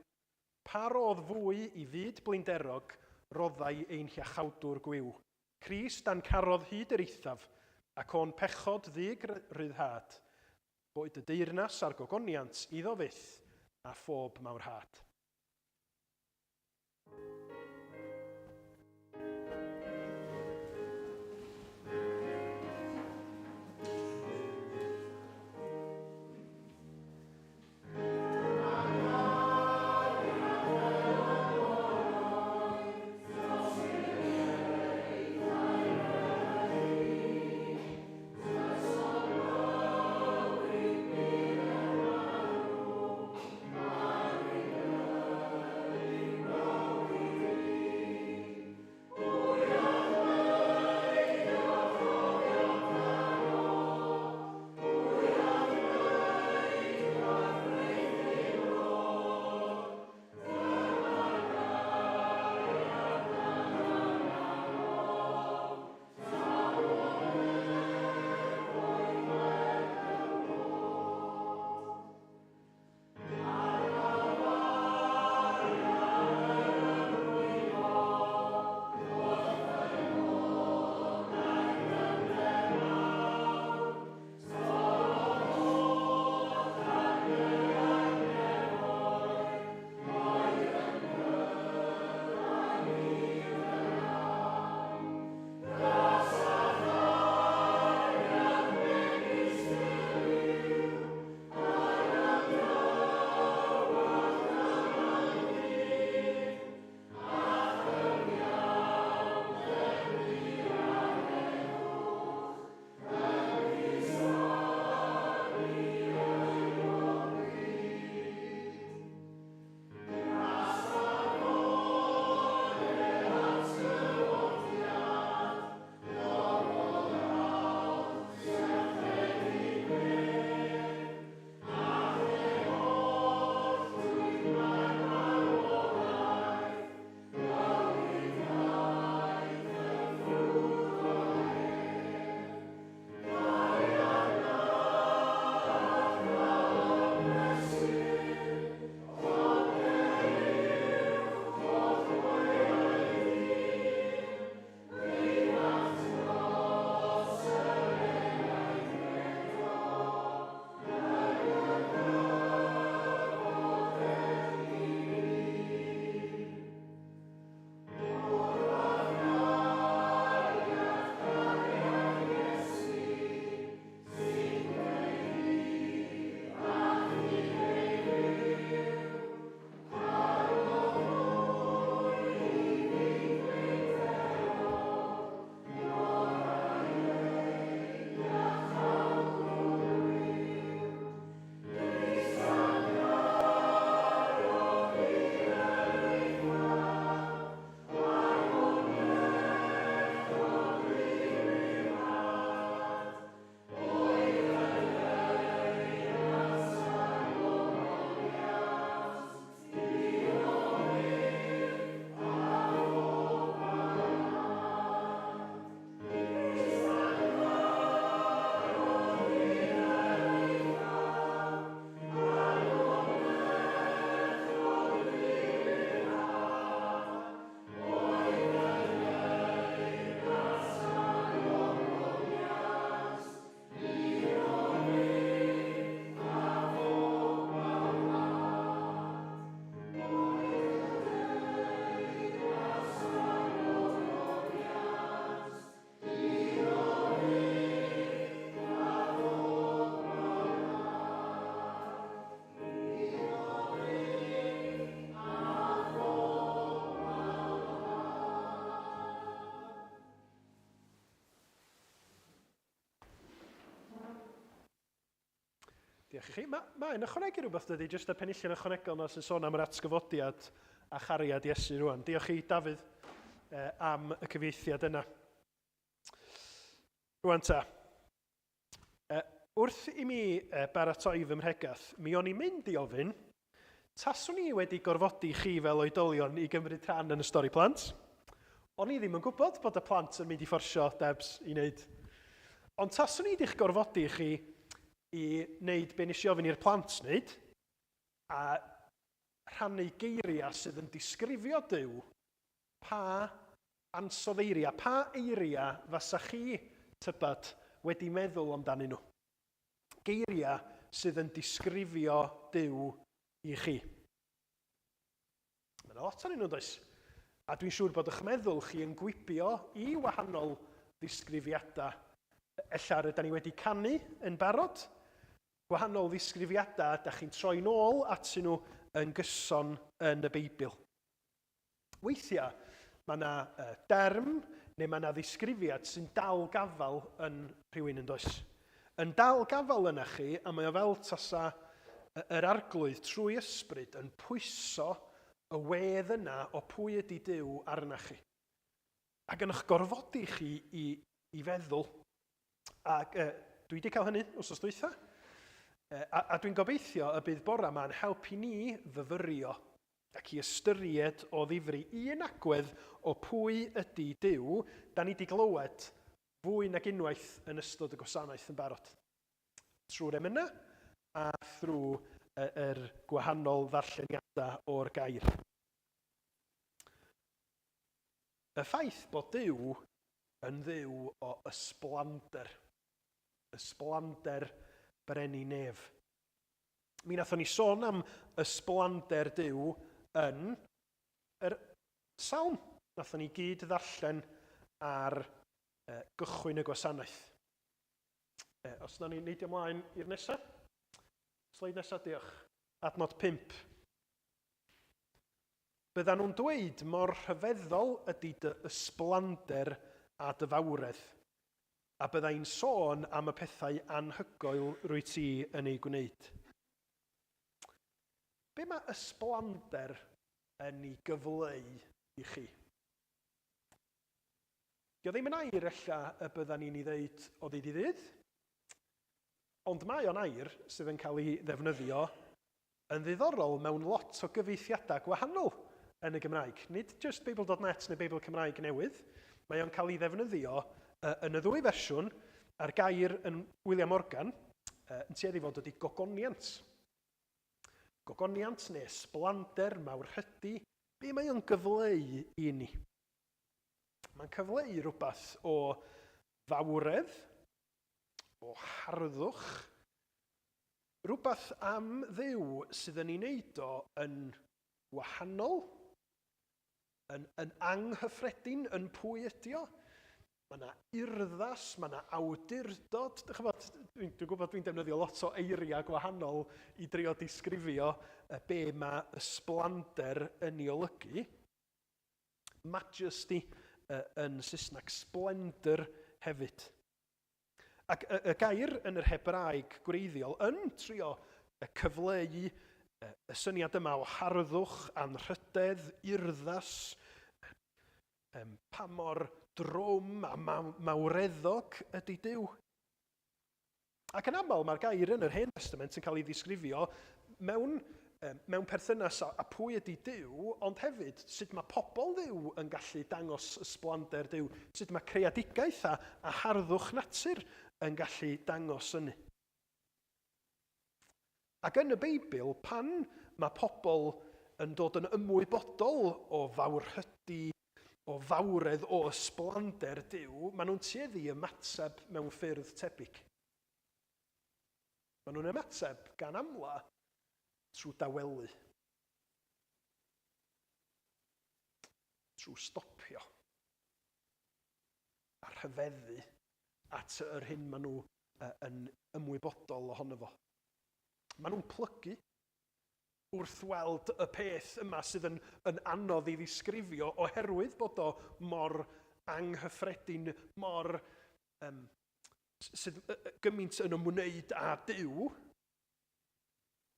Pa rodd fwy i fyd blinderog roddai ein Hiachawdwr gwiw? Crist a'n carodd hyd yr eithaf, ac o'n pechod ddig ryddhad. Boed y deyrnas a'r gogoniant iddo fyth a phob mawrhad. Diolch i chi. Mae, mae'n ychwanegu rhywbeth dydy, jyst y penillion ychwanegol yna sy'n sôn am yr atgyfodiad a chariad Iesu rwan. Diolch i Dafydd eh, am y cyfieithiad yna. Rwan ta, eh, wrth i mi eh, baratoi fy mhregath, mi o'n i'n mynd i ofyn, taswn i wedi gorfodi chi fel oedolion i gymryd rhan yn y stori plant? O'n i ddim yn gwybod bod y plant yn mynd i fforsio Debs i wneud. Ond taswn i wedi'ch gorfodi chi i wneud be nes i ofyn i'r plant wneud, a rhannu geiriau sydd yn disgrifio Duw, pa ansoddeiriau, pa eiriau fasa chi, tybed, wedi meddwl amdanyn nhw? Geiriau sydd yn disgrifio Duw i chi. Mae yna lot ohonyn nhw, does? A dwi'n siŵr bod eich meddwl chi yn gwibio i wahanol ddisgrifiadau. Ella rydan ni wedi canu yn barod, gwahanol ddisgrifiadau da chi'n troi nôl atyn nhw yn gyson yn y Beibl. Weithiau, mae yna derm neu mae yna ddisgrifiad sy'n dal gafael yn rhywun yn does? Yn dal gafael yna chi, a mae o fel tasa yr arglwydd trwy ysbryd yn pwyso y wedd yna o pwy ydy Duw arna chi. Ac yn eich gorfodi chi i, i feddwl. Ac dwi wedi cael hynny wrth dwytha. A, a dwi'n gobeithio y bydd bora yma'n helpu ni fyfyrio ac i ystyried o ddifri un agwedd o pwy ydy Duw, da ni 'di glywed fwy nag unwaith yn ystod y gwasanaeth yn barod. Trwy'r emynau a thrwy yr gwahanol ddarlleniadau o'r gair. Y ffaith bod Duw yn Dduw o ysblander. Ysblander brenin nef. Mi wnaethon ni sôn am ysblander Duw yn yr salm. Wnaethon ni gyd ddarllen ar gychwyn y gwasanaeth. Os wnawn ni neidio ymlaen i'r nesaf. Sleid nesaf, diolch. Adnod 5. Byddan nhw'n dweud mor rhyfeddol ydy dy ysblander a dy fawredd. A bydda i'n sôn am y pethau anhygoel rwyt ti yn eu gwneud. Be mae ysblander yn ei gyfleu i chi? Dio ddim yn air ella y bydda ni'n ei ddeud o ddydd i ddydd, ond mae o'n air sydd yn cael ei ddefnyddio yn ddiddorol mewn lot o gyfieithiadau gwahanol yn y Gymraeg. Nid jyst Beibl.net neu Beibl Cymraeg Newydd, mae o'n cael ei ddefnyddio yn y ddwy fersiwn, a'r gair yn William Morgan yn tueddu i fod ydy gogoniant. Gogoniant neu ysblander, mawrhydi, be mae o'n gyfleu i ni? Mae'n cyfleu rhywbeth o fawredd, o harddwch, Rhywbeth am Dduw sydd yn ei wneud o yn wahanol, yn, yn anghyffredin, yn pwy ydi o. Mae yna urddas, mae yna awdurdod. Dych ch'mod, dwi'n dwi gwybod dwi'n defnyddio lot o eiriau gwahanol i drio disgrifio be mae ysblander yn ei olygu. Majesty yn Saesneg, splendor hefyd. Ac y, y gair yn yr Hebraeg gwreiddiol yn trio cyfleu y syniad yma o harddwch, anrhydedd, urddas, um, pa mor drwm a mawreddog ydy Duw. Ac yn aml mae'r gair yn yr Hen Testament yn cael ei ddisgrifio mewn, mewn perthynas â, â pwy ydy Duw, ond hefyd sut mae pobl Dduw yn gallu dangos ysblander Duw, sut mae creadigaeth a, a harddwch natur yn gallu dangos hynny. Ac yn y Beibl, pan mae pobl yn dod yn ymwybodol o fawrhydi, o fawredd, o ysblander Duw, maen nhw'n tueddu i ymateb mewn ffyrdd tebyg. Maen nhw'n ymateb gan amla trwy dawelu, trwy stopio a rhyfeddu at yr hyn maen nhw yn ymwybodol ohono fo. Maen nhw'n plygu wrth weld y peth yma sydd yn, yn anodd i ddisgrifio oherwydd bod o mor anghyffredin, mor um, sydd gymaint yn ymwneud â Duw.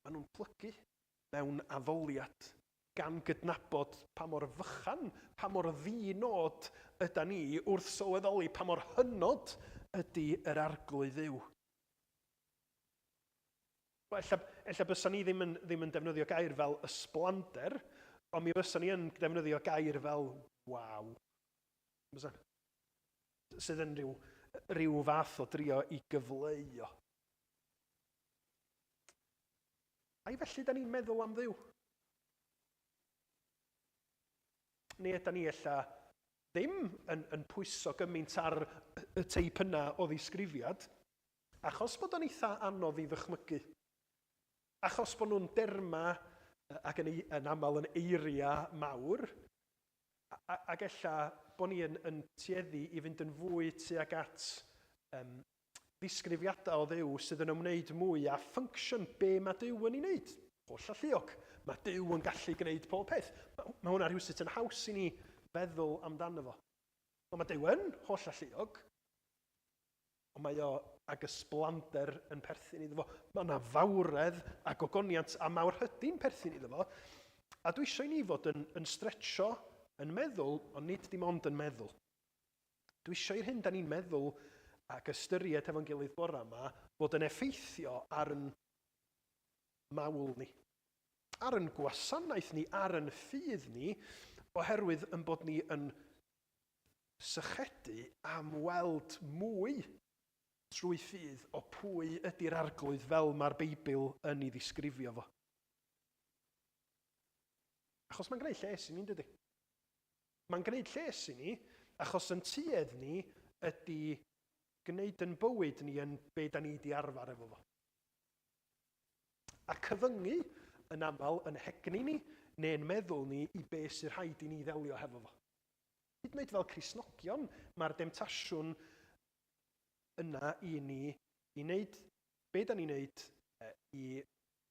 Maen nhw'n plygu mewn addoliad, gan gydnabod pa mor fychan, pa mor ddi-nod yda ni wrth sylweddoli pa mor hynod ydy yr Arglwydd Dduw. Wel, ella, ella bysa ni ddim yn, ddim yn defnyddio gair fel ysblander, ond mi fysa ni yn defnyddio gair fel waw. Bysa? Sydd yn rhyw, rhyw fath o drio i gyfleu o. Ai felly da ni'n meddwl am Dduw? Neu yda ni ella ddim yn, yn pwyso gymaint ar y teip yna o ddisgrifiad, achos bod o'n eitha anodd i ddychmygu. Achos bod nhw'n derma ac yn, yn aml yn eiriau mawr, ac ella bod ni yn, yn tueddu i fynd yn fwy tuag at um, ddisgrifiadau o Dduw sydd yn ymwneud mwy â function, be mae Duw yn ei wneud. Holl alluog. Mae Duw yn gallu gwneud pob peth. Mae, mae hwnna rhywsut yn haws i ni feddwl amdano fo. Ond mae Duw yn holl alluog, ond mae o ag ysblander yn perthyn iddo fo. Mae yna fawredd a gogoniant a mawrhydi'n perthyn iddo fo. A dwi eisiau i ni fod yn, yn stretcho yn meddwl, ond nid dim ond yn meddwl. Dwi eisiau i'r hyn da ni'n meddwl ac ystyried hefo'n gilydd bore yma fod yn effeithio ar yn mawl ni, ar yn gwasanaeth ni, ar yn ffydd ni, oherwydd yn bod ni yn sychedu am weld mwy trwy ffydd o pwy ydy'r Arglwydd fel mae'r Beibl yn ei ddisgrifio fo. Achos mae'n gwneud lles i ni'n dydy? Mae'n gwneud lles i ni, achos yn tuedd ni ydy gwneud yn bywyd ni yn be da ni di arfer efo fo. A cyfyngu yn aml yn hegni ni neu'n meddwl ni i be sy'n rhaid i ni ddelio hefo fo. Hyd yn oed fel Cristnogion, mae'r demtasiwn yna i ni i wneud be da ni'n wneud i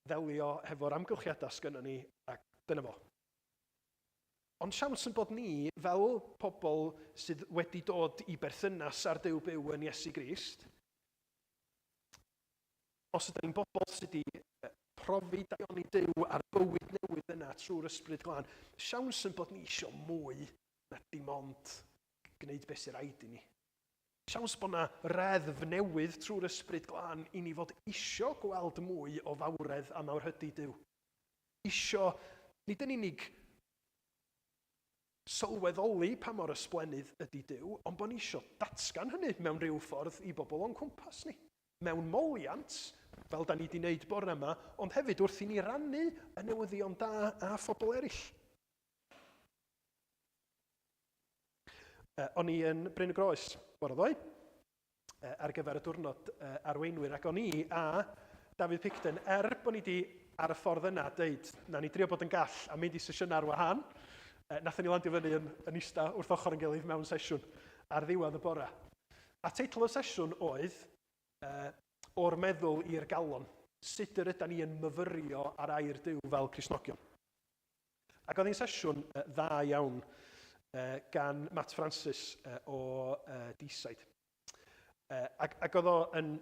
ddelio hefo'r amgylchiadau sgynnon ni, a dyna fo. Ond siawns yn bod ni, fel pobl sydd wedi dod i berthynas â'r Duw byw yn Iesu Grist, os ydyn ni'n bobl sydd wedi profi daioni Duw a'r bywyd newydd yna trwy'r Ysbryd Glân, siawns yn bod ni eisiau mwy na dim ond gwneud beth sy'n rhaid i ni. Siawns bod yna reddf newydd trwy'r Ysbryd Glân i ni fod isio gweld mwy o fawredd a mawrhydi Duw. Isio, nid yn unig sylweddoli pa mor ysblennydd ydy Duw, ond bod ni isio datgan hynny mewn rhyw ffordd i bobl o'n cwmpas ni. Mewn moliant, fel da ni wedi wneud bore yma, ond hefyd wrth i ni rannu y newyddion da â phobl eraill. O'n i yn Bryn y Groes bore ddoe, ar gyfer y diwrnod arweinwyr, ac o'n i a Dafydd Picton, er bod ni wedi ar y ffordd yna deud, na ni drio bod yn gall a mynd i sesiynau ar wahân, nathon ni landio fyny yn, yn ista wrth ochr yn gilydd mewn sesiwn ar ddiwedd y bore. A teitl y sesiwn oedd uh, O'r meddwl i'r galon, sut yr yda ni yn myfyrio ar air Duw fel Cristnogion. Ac oedd hi'n sesiwn dda iawn gan Matt Francis o Deeside. Ac, ac oedd o yn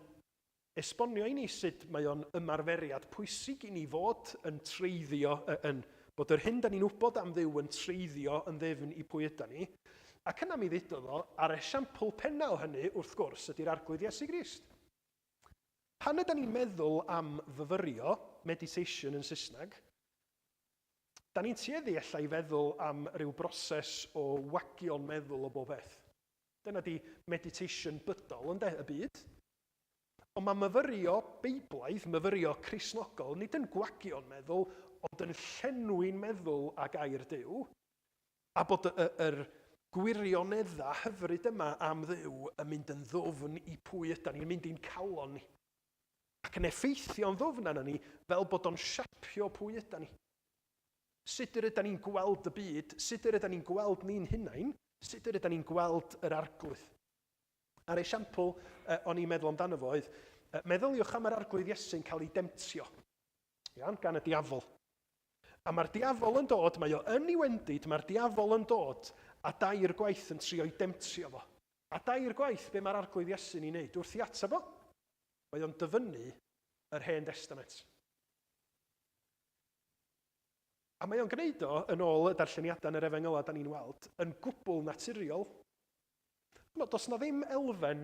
esbonio i ni sut mae o'n ymarferiad pwysig i ni fod yn treiddio, yn, bod yr hyn da ni'n wybod am Dduw yn treiddio yn ddyfn i pwy yda ni. Ac yna mi ddudodd o, a'r esiampl penna o hynny, wrth gwrs, ydy'r Arglwydd Iesu Grist. Pan yda ni'n meddwl am fyfyrio, meditation yn Saesneg, Da ni'n tueddu ella i feddwl am ryw broses o wagio'n meddwl o bob peth. Dyna di meditation bydol, ynde, y byd. Ond mae myfyrio Beiblaidd, myfyrio Cristnogol, nid yn gwagio'n meddwl, ond yn llenwi'n meddwl â gair Duw, a bod y, y, yr gwirioneddau hyfryd yma am Dduw yn mynd yn ddwfn i pwy ydan ni'n mynd i'n calon ni. Ac yn effeithio'n ddwfn arnon ni fel bod o'n siapio pwy ydan ni. Sut yr ydan ni'n gweld y byd, sut yr ydan ni'n gweld ni'n hunain, sut yr ydan ni'n gweld yr Arglwydd. A'r esiampl o'n i'n meddwl amdano fo oedd, meddyliwch am yr Arglwydd Iesu'n cael ei demtio, iawn, gan y diafol. A mae'r diafol yn dod, mae o yn ei wendid, mae'r diafol yn dod a dair gwaith yn trio ei demtio fo. A dair gwaith, be mae'r Arglwydd Iesu'n ei wneud wrth i ateb o? Mae o'n dyfynnu yr Hen Destament. A mae o'n gwneud o, yn ôl y darlleniadau yn yr Efengylau da ni'n weld, yn gwbl naturiol. Chimod, does 'na ddim elfen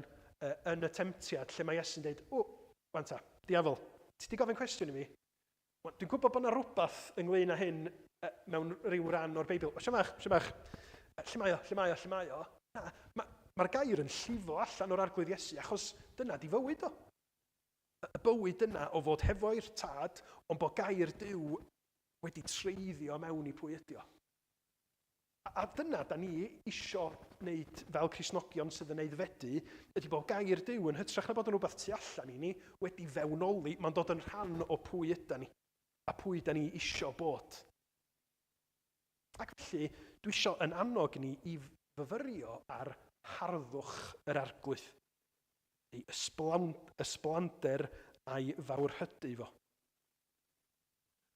yn y temtiad lle mae Iesu'n deud, o, wan ta, diafol, ti 'di gofyn cwestiwn i mi? Wel, dwi'n gwybod bod 'na rywbeth ynglyn â hyn mewn rhyw ran o'r Beibl. O, siamach, siamach, lle mae o, lle mae o, lle mae o? Na, mae'r gair yn llifo allan o'r Arglwydd Iesu, achos dyna di fywyd o. Y bywyd yna o fod hefo'r tad, ond bod gair Duw wedi treiddio mewn i pwy ydi o. A dyna da ni isio wneud fel Cristnogion sydd yn aeddfedu, ydy bod gair Duw yn hytrach na bod yn rhywbeth tu allan i ni, wedi fewnoli, mae'n dod yn rhan o pwy yda ni, a pwy da ni isio bod. Ac felly, dwi isio yn annog ni i fyfyrio ar harddwch yr Arglwydd, ei ysblander a'i fawrhydu fo.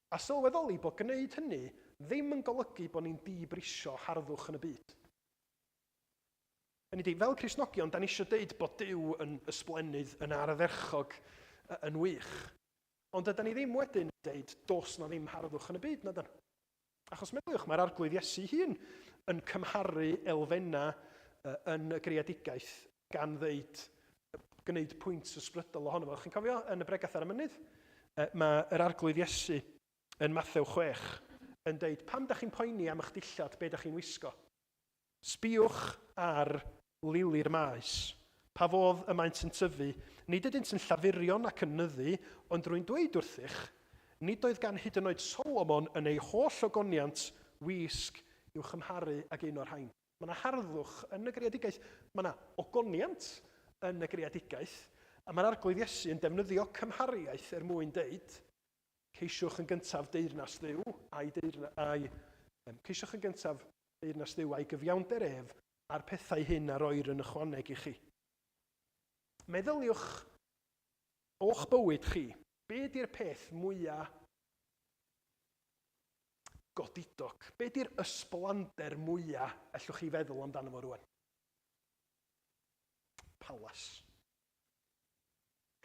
A sylweddoli bod gwneud hynny ddim yn golygu bod ni'n di-brisio harddwch yn y byd. Hynny ydi, fel Cristnogion, da ni eisiau deud bod Duw yn ysblennydd, yn ardderchog, yn wych. Ond dydan ni ddim wedyn yn deud does na ddim harddwch yn y byd, na dan. Achos meddyliwch, mae'r Arglwydd Iesu hun yn cymharu elfennau yn y greadigaeth gan ddeud, gwneud pwynt ysbrydol ohono fo. Chi'n cofio yn y bregath ar y mynydd? Mae yr Arglwydd Iesu yn Mathew 6 yn deud, pam da chi'n poeni am eich dillad, be da chi'n wisgo? Sbïwch ar lili'r maes, pa fodd y maent yn tyfu, nid ydynt yn llafurio nac yn nyddu, ond rwy'n dweud wrthych, nid oedd gan hyd yn oed Solomon yn ei holl ogoniant wisg i'w chymharu ag un o'r rhain. Mae yna harddwch yn y greadigaeth, mae yna ogoniant yn y greadigaeth, a mae'r Arglwydd Iesu yn defnyddio cymhariaeth er mwyn deud, ceisiwch yn gyntaf deyrnas Dduw a'i deyrna, a'i, ceisiwch yn gyntaf deyrnas Dduw a'i gyfiawnder ef, a'r pethau hyn a roir yn ychwaneg i chi. Meddyliwch o'ch bywyd chi, be di'r peth mwya godidog? Be di'r ysblander mwya ellwch chi feddwl amdano fo rwan? Palas.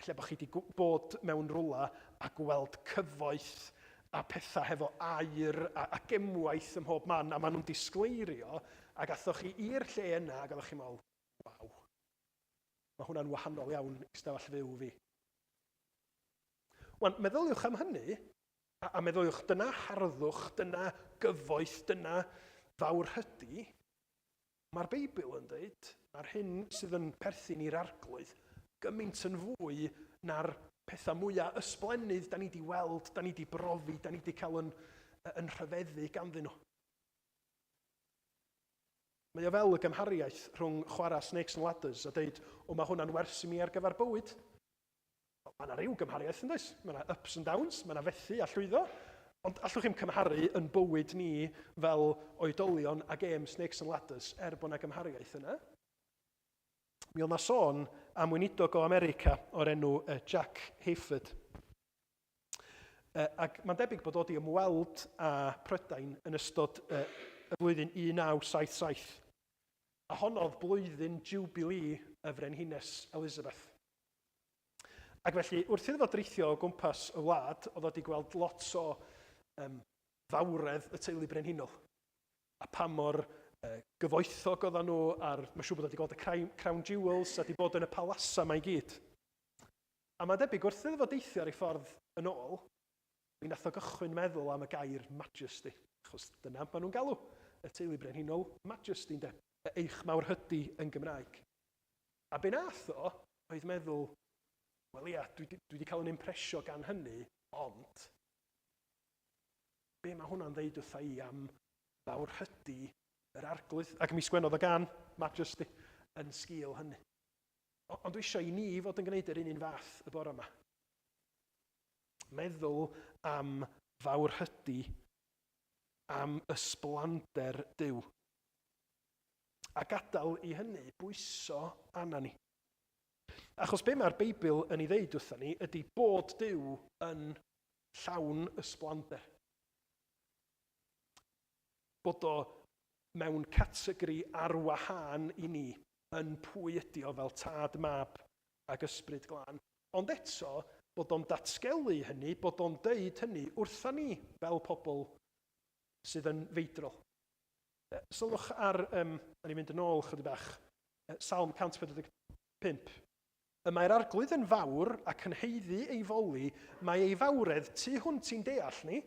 Ella bod chi wedi bod mewn rwla a gweld cyfoeth a pethau hefo aur a, a gemwaith ym mhob man, a maen nhw'n disgleirio, ac athoch chi i'r lle yna ac oeddech chi'n meddwl, waw, mae hwnna'n wahanol iawn i stafell fyw fi. Wan, meddyliwch am hynny, a, a meddyliwch dyna harddwch, dyna gyfoeth, dyna fawrhydi. Mae'r Beibl yn dweud, mae'r hyn sydd yn perthyn i'r Arglwydd gymaint yn fwy na'r pethau mwyaf ysblennydd da ni wedi weld, da ni wedi brofi, da ni wedi cael yn, yn rhyfeddu ganddyn nhw. Mae o fel y gymhariaeth rhwng chwarae Snakes and Ladders a deud, o mae hwnna'n wers i mi ar gyfer bywyd. Mae yna ryw gymhariaeth yn does? Mae yna ups and downs, mae yna fethu a llwyddo. Ond allwch chi'm cymharu yn bywyd ni fel oedolion a gêm Snakes and Ladders, er bod yna gymhariaeth yna. Mi oedd yna sôn am weinidog o America o'r enw Jack Hayford. Ac mae'n debyg bod o wedi ymweld â Prydain yn ystod y flwyddyn 1977. A honnodd blwyddyn Jubilee y Frenhines Elizabeth. Ac felly, wrth iddo fo dreithio o gwmpas y wlad, oedd o wedi gweld lot o um, fawredd y teulu brenhinol. A pa mor uh, gyfoethog oedden nhw, a'r, mae'n siŵr bod o wedi gweld y Crown, Crown Jewels, a wedi bod yn y palasa mae i gyd. A mae'n debyg, wrth iddo fo deithio ar ei ffordd yn ôl, mi nath o gychwyn meddwl am y gair majesty, achos dyna maen nhw'n galw y teulu brenhinol majesty, ynde? Eich mawrhydi yn Gymraeg. A be nath o oedd meddwl, wel ia, dwi, dwi wedi cael yn impresio gan hynny, ond be mae hwnna'n ddeud wrtha i am fawrhydi yr arglwydd? Ac mi sgwennodd o gan Majesty yn sgil hynny. Ond dwi eisiau i ni fod yn gwneud yr un un fath y bore yma. Meddwl am fawrhydi, am ysblander Duw. A gadael i hynny bwyso arna ni. Achos be mae'r Beibl yn ei ddeud wrthon ni ydy bod Duw yn llawn ysblander. Bod o mewn categori ar wahân i ni yn pwy ydy o fel tad, mab ac ysbryd glân. Ond eto, bod o'n datgelu hynny, bod o'n deud hynny wrtha ni fel pobl. sydd yn feidrol. Sylwch ar, um, da ni'n mynd yn ôl chydig bach, Salm 145. Y mae'r arglwydd yn fawr ac yn haeddu ei foli, mae ei fawredd tu hwnt i'n deall ni.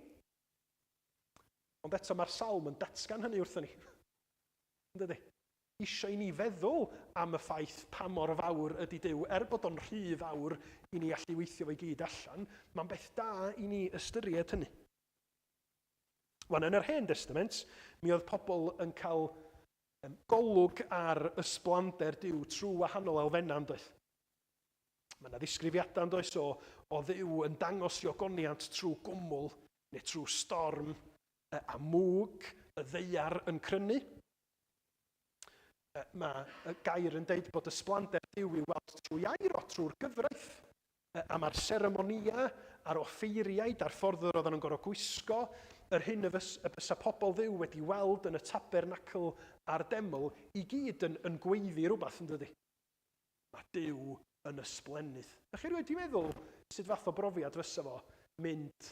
Ond eto mae'r salm yn datgan hynny wrthyn ni. Yn dydy? Eisiau i ni feddwl am y ffaith pa mor fawr ydy Duw, er bod o'n rhy fawr i ni allu weithio fe i gyd allan, mae'n beth da i ni ystyried hynny. Wan, yn yr Hen Destament, mi oedd pobl yn cael golwg ar ysblander Duw trwy wahanol elfennau, yn doedd? Mae yna ddisgrifiadau yn does o, o Dduw yn dangos i ogoniant trwy gwmwl neu trwy storm a mwg y ddeiar yn crynu. Mae y gair yn deud bod ysblander Duw i'w weld trwy air o, trwy'r gyfraith. A mae'r seremonïau a'r offeiriaid a'r ffordd yr oedden nhw'n gorfod gwisgo, yr hyn y, fys, y bysa pobl Dduw wedi weld yn y tabernacl a'r deml, i gyd yn, yn gweiddi rhywbeth, yn dydy? Mae Duw yn ysblennydd. Ydych chi erioed 'di meddwl sut fath o brofiad fysa fo mynd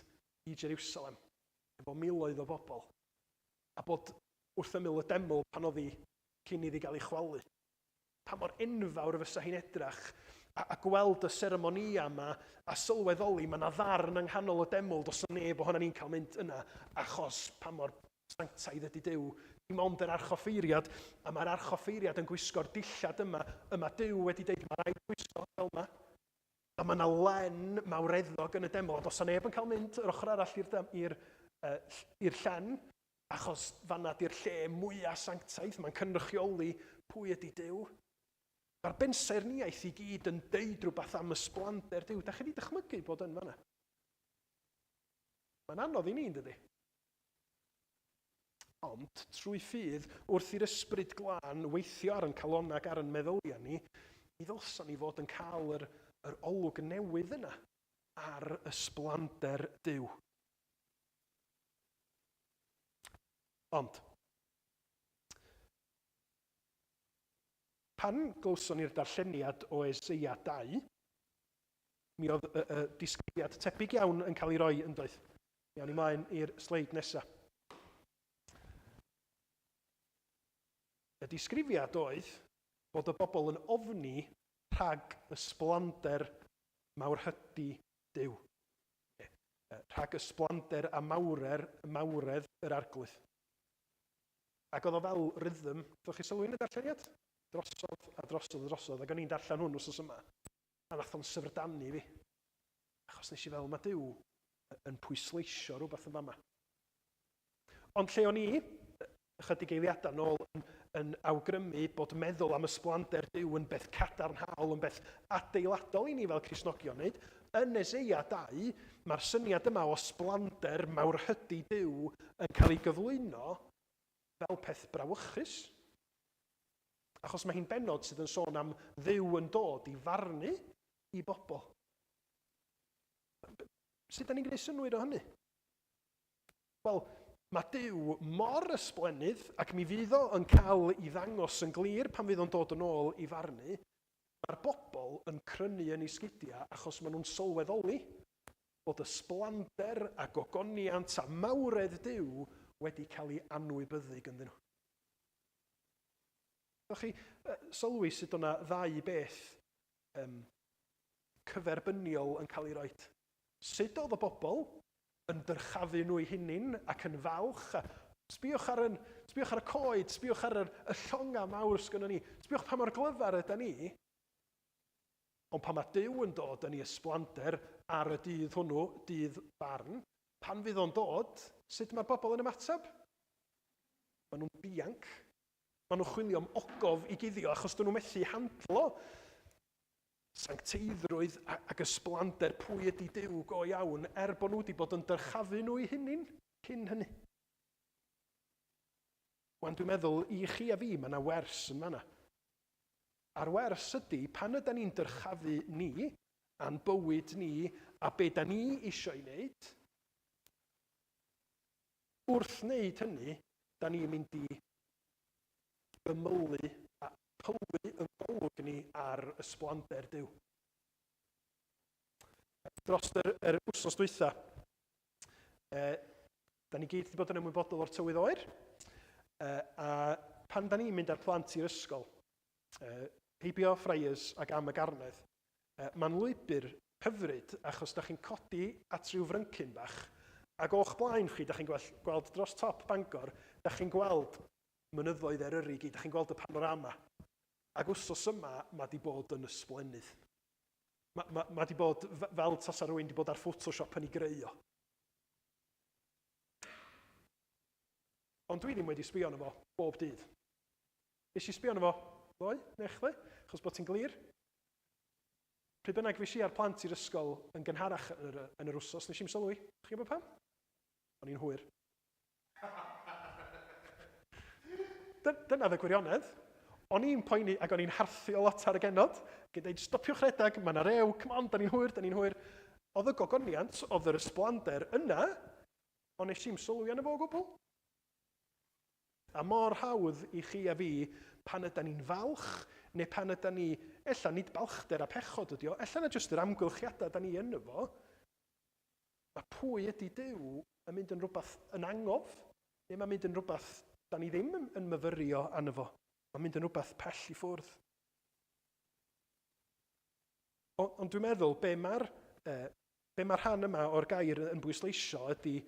i Jerusalem efo miloedd o bobl a bod wrth ymyl y deml pan oedd hi cyn iddi gael ei chwalu? Pa mor enfawr fysa hi'n edrach a, a gweld y seremonïau yma a sylweddoli mae yna ddarn yng nghanol y deml, does 'na neb ohonan ni'n cael mynd yna achos pa mor sanctaidd ydy Duw. Dim ond yr archoffeiriad, a mae'r archoffeiriad yn gwisgo'r dillad yma, y mae Duw wedi deud mae rhaid gwisgo fel yma. A mae yna len mawreddog yn y deml, a does 'na neb yn cael mynd yr ochr arall i'r, i'r, i'r llen, achos fanna di'r lle mwyaf sanctaidd, mae'n cynrychioli pwy ydy Duw. Mae'r bensaernïaeth i gyd yn deud rhywbeth am ysblander Duw. Da chi wedi dychmygu bod yn fanna? Mae'n anodd i ni, yn dydy? Ond, trwy ffydd, wrth i'r Ysbryd Glân weithio ar yn calonnau ac ar yn meddyliau ni, mi ddylson ni fod yn cael yr, yr olwg newydd yna ar ysblander Duw. Ond, pan glywson ni'r darlleniad o Eseia 2, mi oedd y, y disgrifiad tebyg iawn yn cael ei roi yn doedd. Iawn, i mlaen i'r sleid nesaf. Y disgrifiad oedd bod y bobl yn ofni rhag ysblander mawrhydi Duw. Rhag ysblander a mawrer, mawredd yr arglwydd. Ac oedd o fel rhythm. Ddech chi sylwi yn y darlleniad? Drosodd a drosodd a drosodd. Ac o'n i'n darllen hwn wrth yma. A nath o'n syfrdanu fi. Achos nes i fel mae Duw yn pwysleisio rhywbeth yn fama. Ond lle o'n i, ychydig eiliadau nôl, yn, yn awgrymu bod meddwl am ysblander Duw yn beth cadarnhaol, yn beth adeiladol i ni fel Cristnogion wneud, yn Eseia 2, mae'r syniad yma o ysblander mawrhydi Duw yn cael ei gyflwyno fel peth brawychus. Achos mae hi'n bennod sydd yn sôn am Dduw yn dod i farnu i bobl. Sut da ni'n gwneud synnwyr o hynny? Wel, mae Duw mor ysblennydd ac mi fydd o yn cael ei ddangos yn glir pan fydd o'n dod yn ôl i farnu. Mae'r bobl yn crynu yn eu sgidiau achos maen nhw'n sylweddoli bod ysblander a gogoniant a mawredd Duw wedi cael ei anwybyddu ganddyn nhw. Ydych chi sylwi sut o'na ddau beth um, cyferbyniol yn cael ei roed? Sut oedd y bobl yn dyrchafu nhw eu hunain ac yn falch? A sbïwch ar, yn, sbïwch ar y coed, sbïwch ar yr, y llongau mawr sgynnon ni, sbïwch pa mor glyfar ydy ni. Ond pan mae Duw yn dod yn ei ysblander ar y dydd hwnnw, dydd barn, pan fydd o'n dod, sut mae'r bobl yn ymateb? Maen nhw'n dianc. Maen nhw'n chwilio am ogof i guddio achos dyn nhw methu handlo sancteiddrwydd ac ysblander pwy ydy Duw go iawn, er bod nhw wedi bod yn dyrchafu nhw eu hunain cyn hynny. Wan dwi'n meddwl, i chi a fi, mae yna wers yn fanna. A'r wers ydy, pan ydy ni'n dyrchafu ni, a'n bywyd ni, a be da ni eisiau ei wneud, Wrth wneud hynny, da ni'n mynd i ymylu a pylu yn golwg ni ar ysblander Duw. Dros yr, yr wsos dwytha, e, Da ni gyd wedi bod yn ymwybodol o'r tywydd oer, a pan da ni'n mynd â'r plant i'r ysgol, heibio Friars ac am y Garnedd, mae'n lwybr hyfryd achos da chi'n codi at ryw fryncyn bach, ac o'ch blaen chi, da chi'n gweld, gweld dros top Bangor, da chi'n gweld mynyddoedd Eryri gyd, da chi'n gweld y panorama. Ac wsos yma, mae di bod yn ysblennydd. Mae ma, ma di bod fel tasa rhywun di bod ar Photoshop yn ei greu o. Ond dwi ddim wedi sbio arno fo bob dydd. Nes i sbio arno fo ddoe, neu chle, achos bod ti'n glir. Pryd bynnag fues i a'r plant i'r ysgol yn gynharach yn yr, yn yr wsos, nes i'm sylwi. Chi'n gwybod pam? O'n i'n hwyr. Dyna oedd y gwirionedd. O'n i'n poeni ac o'n i'n harthio lot ar y genod, ac yn dweud, stopiwch rhedeg, mae yna rew, come on, da ni'n hwyr, da ni'n hwyr. Oedd y gogoniant, oedd yr ysblander yna, ond nes i'm sylwi arno fo o gwbl. A mor hawdd i chi a fi pan yda ni'n falch, neu pan yda ni, ella nid balchder a pechod ydi o, ella na jyst yr amgylchiadau da ni yno fo, Mae pwy ydy Duw yn mynd yn rhywbeth yn angof, neu mae'n mynd yn rhywbeth da ni ddim yn, yn myfyrio arno fo. Mae'n mynd yn rhywbeth pell i ffwrdd. Ond, ond dwi'n meddwl, be mae'r eh, be mae'r rhan yma o'r gair yn bwysleisio ydy,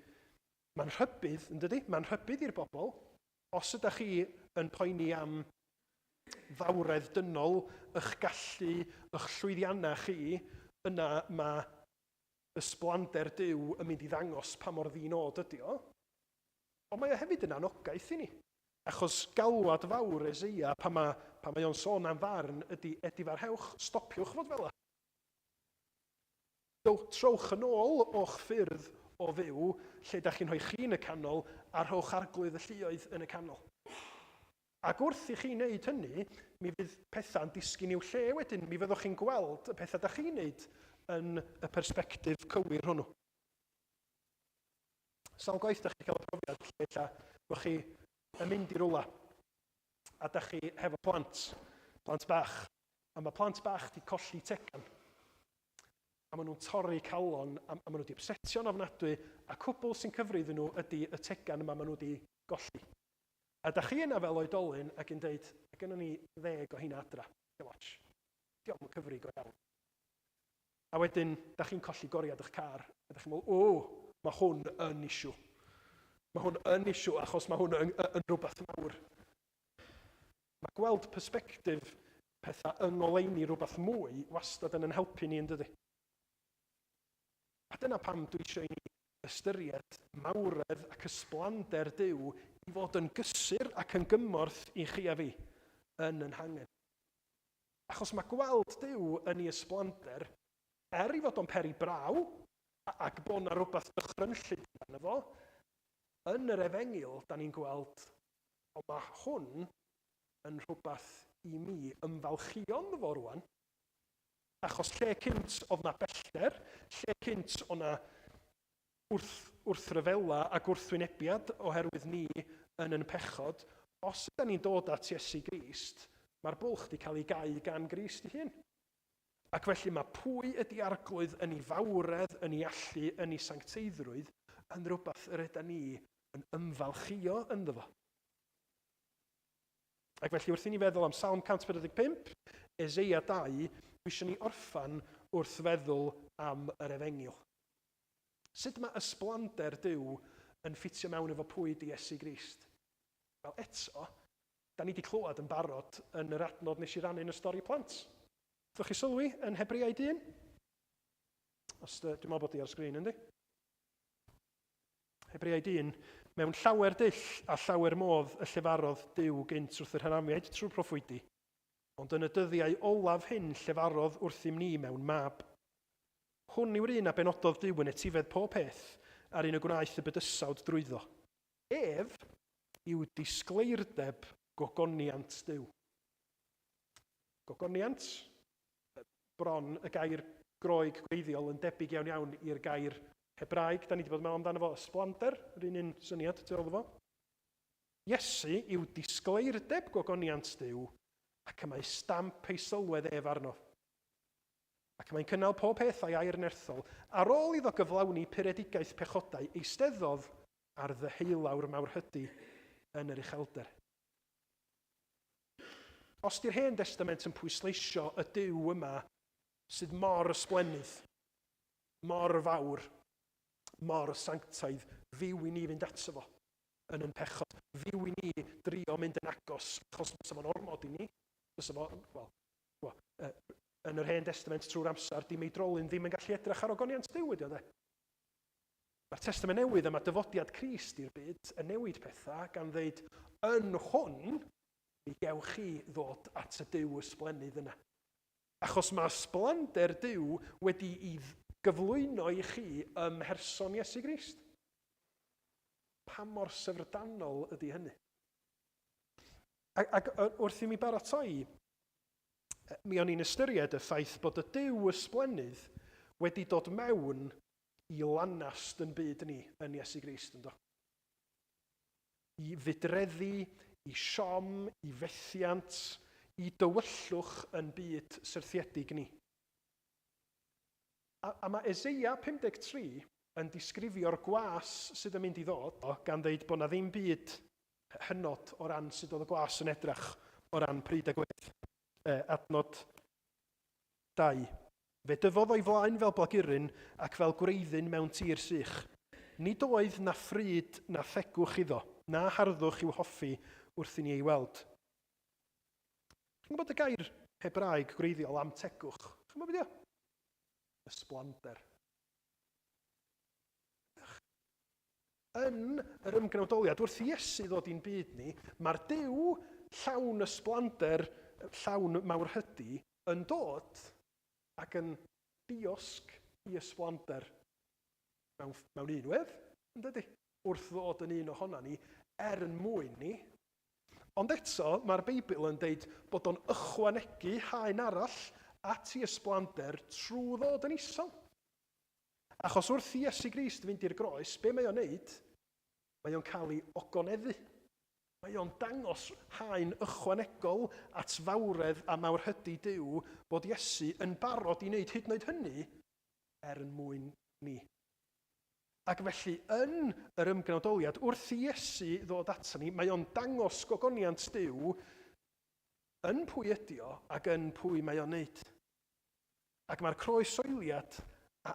mae'n rhybudd, yn dydy? Mae'n rhybudd i'r bobl. Os ydych chi yn poeni am fawredd dynol, eich gallu, eich llwyddiannau chi, yna mae ysblander Duw yn mynd i ddangos pa mor ddi-nod ydy o, ond mae o hefyd yn anogaeth i ni. Achos galwad fawr Eseia pan mae, pan mae o'n sôn am farn ydy edifarhewch, stopiwch fod fel 'a. Trowch yn ôl o'ch ffyrdd o fyw lle da chi'n rhoi chi yn y canol a rhowch arglwydd y lluoedd yn y canol. Ac wrth i chi wneud hynny, mi fydd pethau'n disgyn i'w lle wedyn. Mi fyddwch chi'n gweld y pethau da chi'n wneud yn y persbectif cywir hwnnw. Sawl gwaith da chi'n cael y profiad lle ella bod chi yn mynd i rwla a da chi hefo plant, plant bach, a mae plant bach di colli tegan. A maen nhw'n torri calon, a, a maen nhw wedi upsetio'n ofnadwy, a cwbl sy'n cyfri iddyn nhw ydy y tegan yma maen nhw wedi golli. A dach chi yna fel oedolyn ac yn deud, mae gynnon ni ddeg o heina adra, dim ots. Dio'm yn cyfri go iawn. A wedyn, dach chi'n colli goriad eich car, a dach chi'n meddwl, o, mae hwn yn issue. Mae hwn yn issue achos mae hwn yn, yn rhywbeth mawr. Mae gweld perspectif pethau yng ngoleuni rhywbeth mwy wastad yn yn helpu ni, yn dydy? A dyna pam dwi eisiau i ni ystyried mawredd ac ysblander Duw i fod yn gysur ac yn gymorth i chi a fi yn yn hangen. Achos mae gweld Duw yn ei ysblander, er i fod o'n peri braw, ac bod yna rhywbeth dychrynllyd amdano fo, yn yr efengyl, da ni'n gweld, o mae hwn yn rhywbeth i mi ymfalchïo ynddo fo rwan. Achos lle cynt oedd 'na bellter, lle cynt oedd 'na wrth, wrthryfela a gwrthwynebiad oherwydd ni yn yn pechod, os yda ni'n dod at Iesu Grist, mae'r bwlch wedi cael ei gau gan Grist ei hun. Ac felly mae pwy ydy Arglwydd yn ei fawredd, yn ei allu, yn ei sancteiddrwydd, yn rhywbeth yr yda ni yn ymfalchïo ynddo fo. Ac felly wrth i ni feddwl am Salm 145, Eseia 2, dwi eisiau ni orffan wrth feddwl am yr efengyl. Sut mae ysblander Duw yn ffitio mewn efo pwy di Iesu Grist? Wel eto, da ni wedi clywed yn barod yn yr adnod nes i rannu yn y stori plant. Ddech chi sylwi yn Hebreaid 1? Os dwi'n meddwl bod di ar sgrin, yndi? Hebreaid 1, Mewn llawer dull a llawer modd y llefarodd Duw gynt wrth yr Hynamiaid trwy'r proffwydi, ond yn y dyddiau olaf hyn llefarodd wrthym ni mewn mab. Hwn yw'r un a benododd Duw yn etifedd pob peth, a'r un y gwnaeth y bydysawd drwyddo. Ef yw disgleirdeb gogoniant Duw. Gogoniant, bron y gair Groeg gwreiddiol yn debyg iawn iawn i'r gair Hebraeg, da ni wedi bod yn meddwl amdano fo, ysblander, yr un un syniad tu ôl iddo fo. Iesu yw disgleirdeb gogoniant Duw, ac y mae stamp ei sylwedd ef arno. Ac mae'n cynnal pob peth a'i air nerthol. Ar ôl iddo gyflawni puredigaeth pechodau, eisteddodd Ar ddeheulaw'r mawrhydi yn yr uchelder. Os di'r Hen Destament yn pwysleisio y Duw yma sydd mor ysblennydd, mor fawr, mor sanctaidd, fyw i ni fynd ato fo yn yn pechod, fyw i ni drio mynd yn agos, achos fysa fo'n ormod i ni, fysa fo, wel, wel, yn yr Hen Destament trwy'r amser, di meidrolyn ddim yn gallu edrych ar ogoniant Duw ydi o de. Mae'r Testament Newydd a mae dyfodiad Crist i'r byd yn newid pethau gan ddeud, yn hwn, mi gewch chi ddod at y Duw ysblennydd yna. Achos mae ysblander Duw wedi'i gyflwyno i chi ym mherson Iesu Grist. Pa mor syfrdanol ydy hynny? Ac, ac wrth i mi baratoi, mi o'n i'n ystyried y ffaith bod y Duw ysblennydd wedi dod mewn i lanast yn byd ni yn Iesu Grist, ynddo? I fudreddi, i siom, i fethiant, i dywyllwch yn byd syrthiedig ni. A, a mae Eseia 53 yn disgrifio'r gwas sydd yn mynd i ddod, gan ddeud bod na ddim byd hynod o ran sut oedd y gwas yn edrach o ran pryd a gwedd. E, adnod 2. Fe dyfodd o'i flaen fel blaguryn ac fel gwreiddyn mewn tir sych. Nid oedd na phryd na thegwch iddo, na harddwch i'w hoffi wrth i ni ei weld. Chi'n gwybod y gair Hebraeg gwreiddiol am tegwch? Chi'n gwybod beth yw? Ysblander. Yn yr ymgnawdoliad, wrth i Iesu ddod i'n byd ni, mae'r Duw llawn ysblander, llawn mawrhydi, yn dod ac yn diosg i ysblander mewn, mewn un wedd, yn dydy? Wrth ddod yn un ohona ni, er yn mwyn ni. Ond eto, mae'r Beibl yn deud bod o'n ychwanegu haen arall at i ysblander trwy ddod yn isel. Achos wrth i Iesu Grist fynd i'r groes, be mae o'n neud? Mae o'n cael ei ogoneddu. Mae o'n dangos haen ychwanegol at fawredd a mawrhydi Duw bod Iesu yn barod i wneud hyd yn oed hynny er yn mwyn ni. Ac felly yn yr ymgnawdoliad, wrth i Iesu ddod ato ni, mae o'n dangos gogoniant Duw yn pwy ydi o ac yn pwy mae o'n wneud. Ac mae'r croesoeliad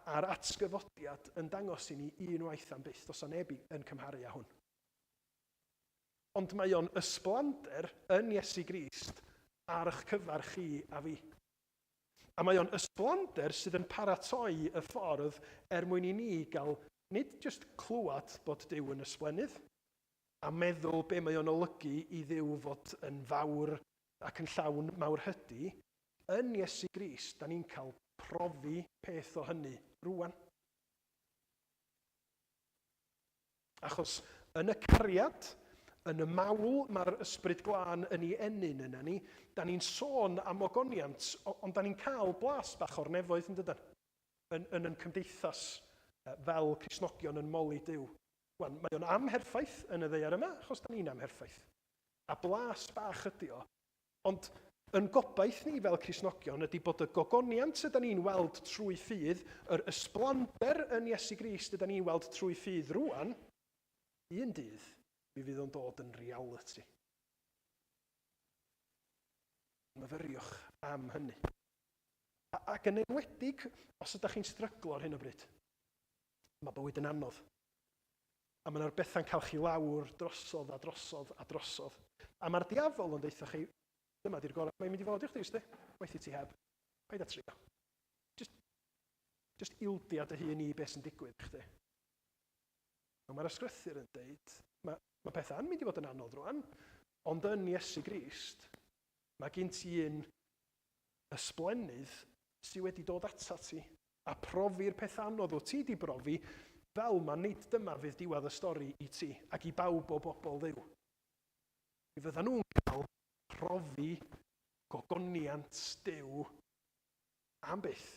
a'r atgyfodiad yn dangos i ni unwaith am byth, does 'na neb yn cymharu â hwn. Ond mae o'n ysblander yn Iesu Grist ar eich cyfer chi a fi. A mae o'n ysblander sydd yn paratoi y ffordd er mwyn i ni gael nid jyst clywed bod Duw yn ysblennydd, a meddwl be mae o'n olygu i Dduw fod yn fawr ac yn llawn mawrhydi, yn Iesu Grist, da ni'n cael profi peth o hynny rwan. Achos yn y cariad, yn y mawl mae'r Ysbryd Glân yn ei ennyn yna ni, da ni'n sôn am ogoniant, ond da ni'n cael blas bach o'r nefoedd yn dydan? Yn, yn yn cymdeithas fel Cristnogion yn moli Duw. Wan, mae o'n amherffaith yn y ddaear yma, achos da ni'n amherffaith. A blas bach ydi o, Ond yn gobaith ni fel Cristnogion ydy bod y gogoniant yda ni'n weld trwy ffydd, yr ysblander yn Iesu Grist yda ni'n weld trwy ffydd rwan, un dydd mi fydd o'n dod yn realiti. Myfyriwch am hynny. Ac yn enwedig os ydych chi'n stryglo ar hyn o bryd. Mae bywyd yn anodd. A mae yna'r bethau'n cael chi lawr drosodd a drosodd a drosodd. A mae'r diafol yn deutha chi, dyma di'r gorau mae'n mynd i fod i chdi, ysdi? Waeth i ti heb. Paid â trio. Just, just ildia dy hun i beth sy'n digwydd i chdi. Ond mae'r ysgrythur yn deud, mae, mae pethau'n mynd i fod yn anodd rwan, ond yn Iesu Grist, mae gen ti un ysblennydd sydd wedi dod atat ti a profi'r peth anodd wyt ti 'di brofi, fel ma nid dyma fydd diwedd y stori i ti ac i bawb o bobl Dduw. Mi fyddan nhw'n cael profi gogoniant Duw am byth,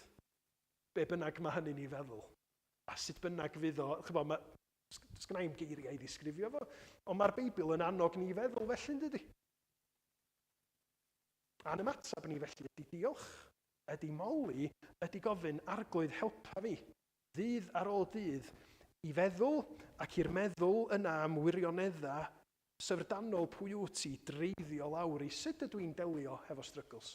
be bynnag mae hynny'n ei feddwl, a sut bynnag fydd o, chybod, mae, does gynna i'm geiriau i ddisgrifio fo, ond mae'r Beibl yn annog ni i feddwl felly, yn dydy? A'n ymateb ni felly ydy diolch Ydy moli ydy gofyn, Arglwydd helpa fi, ddydd ar ôl dydd, i feddwl ac i'r meddwl yna am wirioneddau syfrdanol pwy wyt ti dreiddio lawr i sut ydw i'n delio hefo struggles.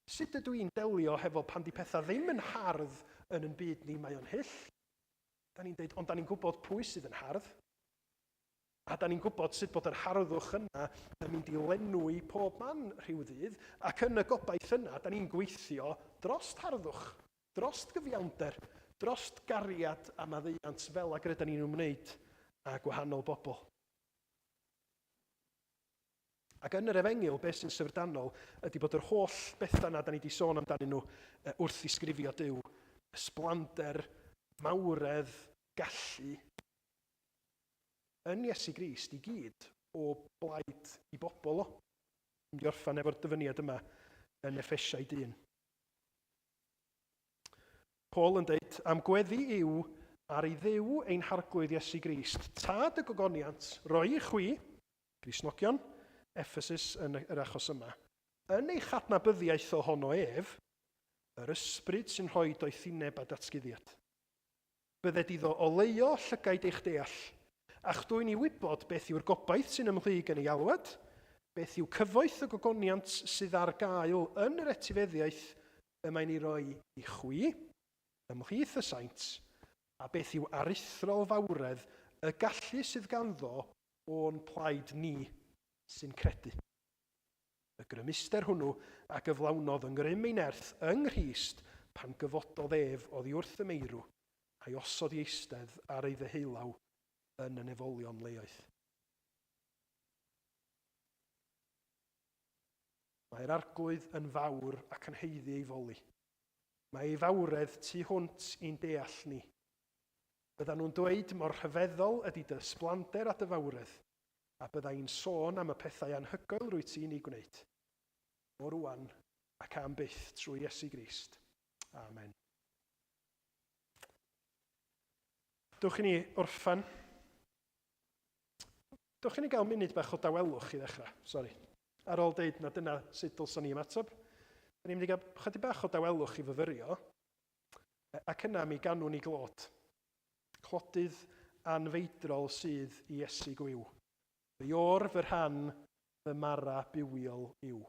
Sut ydw i'n delio hefo pan di pethau ddim yn hardd yn yn byd ni, mae o'n hyll. Da ni'n deud, ond da ni'n gwybod pwy sydd yn hardd. A da ni'n gwybod sut bod yr harddwch yna yn mynd i lenwi pob man rhyw ddydd, ac yn y gobaith yna, da ni'n gweithio drost harddwch, drost gyfiawnder, drost gariad a maddeuant fel ag rydan ni'n ymwneud â gwahanol bobl. Ac yn yr Efengyl, beth sy'n syfrdanol ydy bod yr holl bethau yna da ni wedi sôn amdanyn nhw wrth ddisgrifio Duw, ysblander, mawredd, gallu, yn Iesu Grist i gyd o blaid i bobl o. Dwi'n mynd i orffen efo'r dyfyniad yma yn Effesiaid 1. Paul yn dweud, am gweddi yw ar i Dduw ein harglwydd Iesu Grist, tad y gogoniant, roi i chwi, Gristnogion, Ephesus yn yr achos yma, yn eich adnabyddiaeth ohono ef, yr ysbryd sy'n rhoi doethineb a datguddiad. Bydded iddo oleuo llygaid eich deall, a'ch dwyn i wybod beth yw'r gobaith sy'n ymhlyg yn ei alwad, beth yw cyfoeth y gogoniant sydd ar gael yn yr etifeddiaeth y mae'n ei roi i chwi, ymhlith y saint, a beth yw aruthrol fawredd y gallu sydd ganddo o'n plaid ni sy'n credu. Y grymuster hwnnw a gyflawnodd yng ngrym ei nerth yng Nghrist pan gyfododd ef oddi wrth y meirw, a'i osod i eistedd ar ei ddeheulaw yn y nefolion leoedd. Mae'r Arglwydd yn fawr ac yn haeddu ei foli. Mae ei fawredd tu hwnt i'n deall ni. Byddan nhw'n dweud mor rhyfeddol ydy dy ysblander a dy fawredd, a bydda i'n sôn am y pethau anhygoel rwyt ti'n eu gwneud. O rŵan ac am byth trwy Iesu Grist. Amen. Dewch i ni orffen. Dewch i ni gael munud bach o dawelwch i ddechrau. Sori. Ar ôl deud na dyna sut dylson ni ymateb, da ni'n mynd i gael chydig bach o dawelwch i fyfyrio, ac yna mi ganwn ni glod. Clodydd anfeidrol sydd i Iesu gwiw. Fy iôr, fy rhan, fy mara bywiol yw.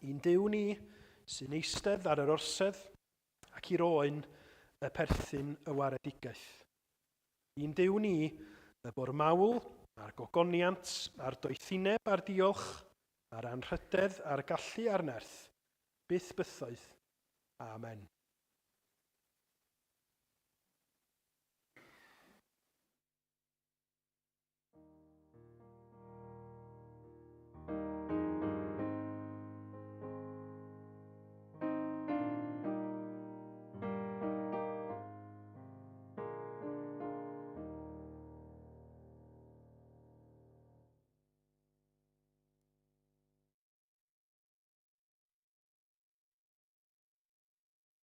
I'n Duw ni sy'n eistedd ar yr orsedd ac i'r oen y perthyn y waredigaeth. I'n Duw ni y bo'r mawl a'r gogoniant a'r doethineb a'r diolch a'r anrhydedd a'r gallu a'r nerth, byth bythoedd. Amen.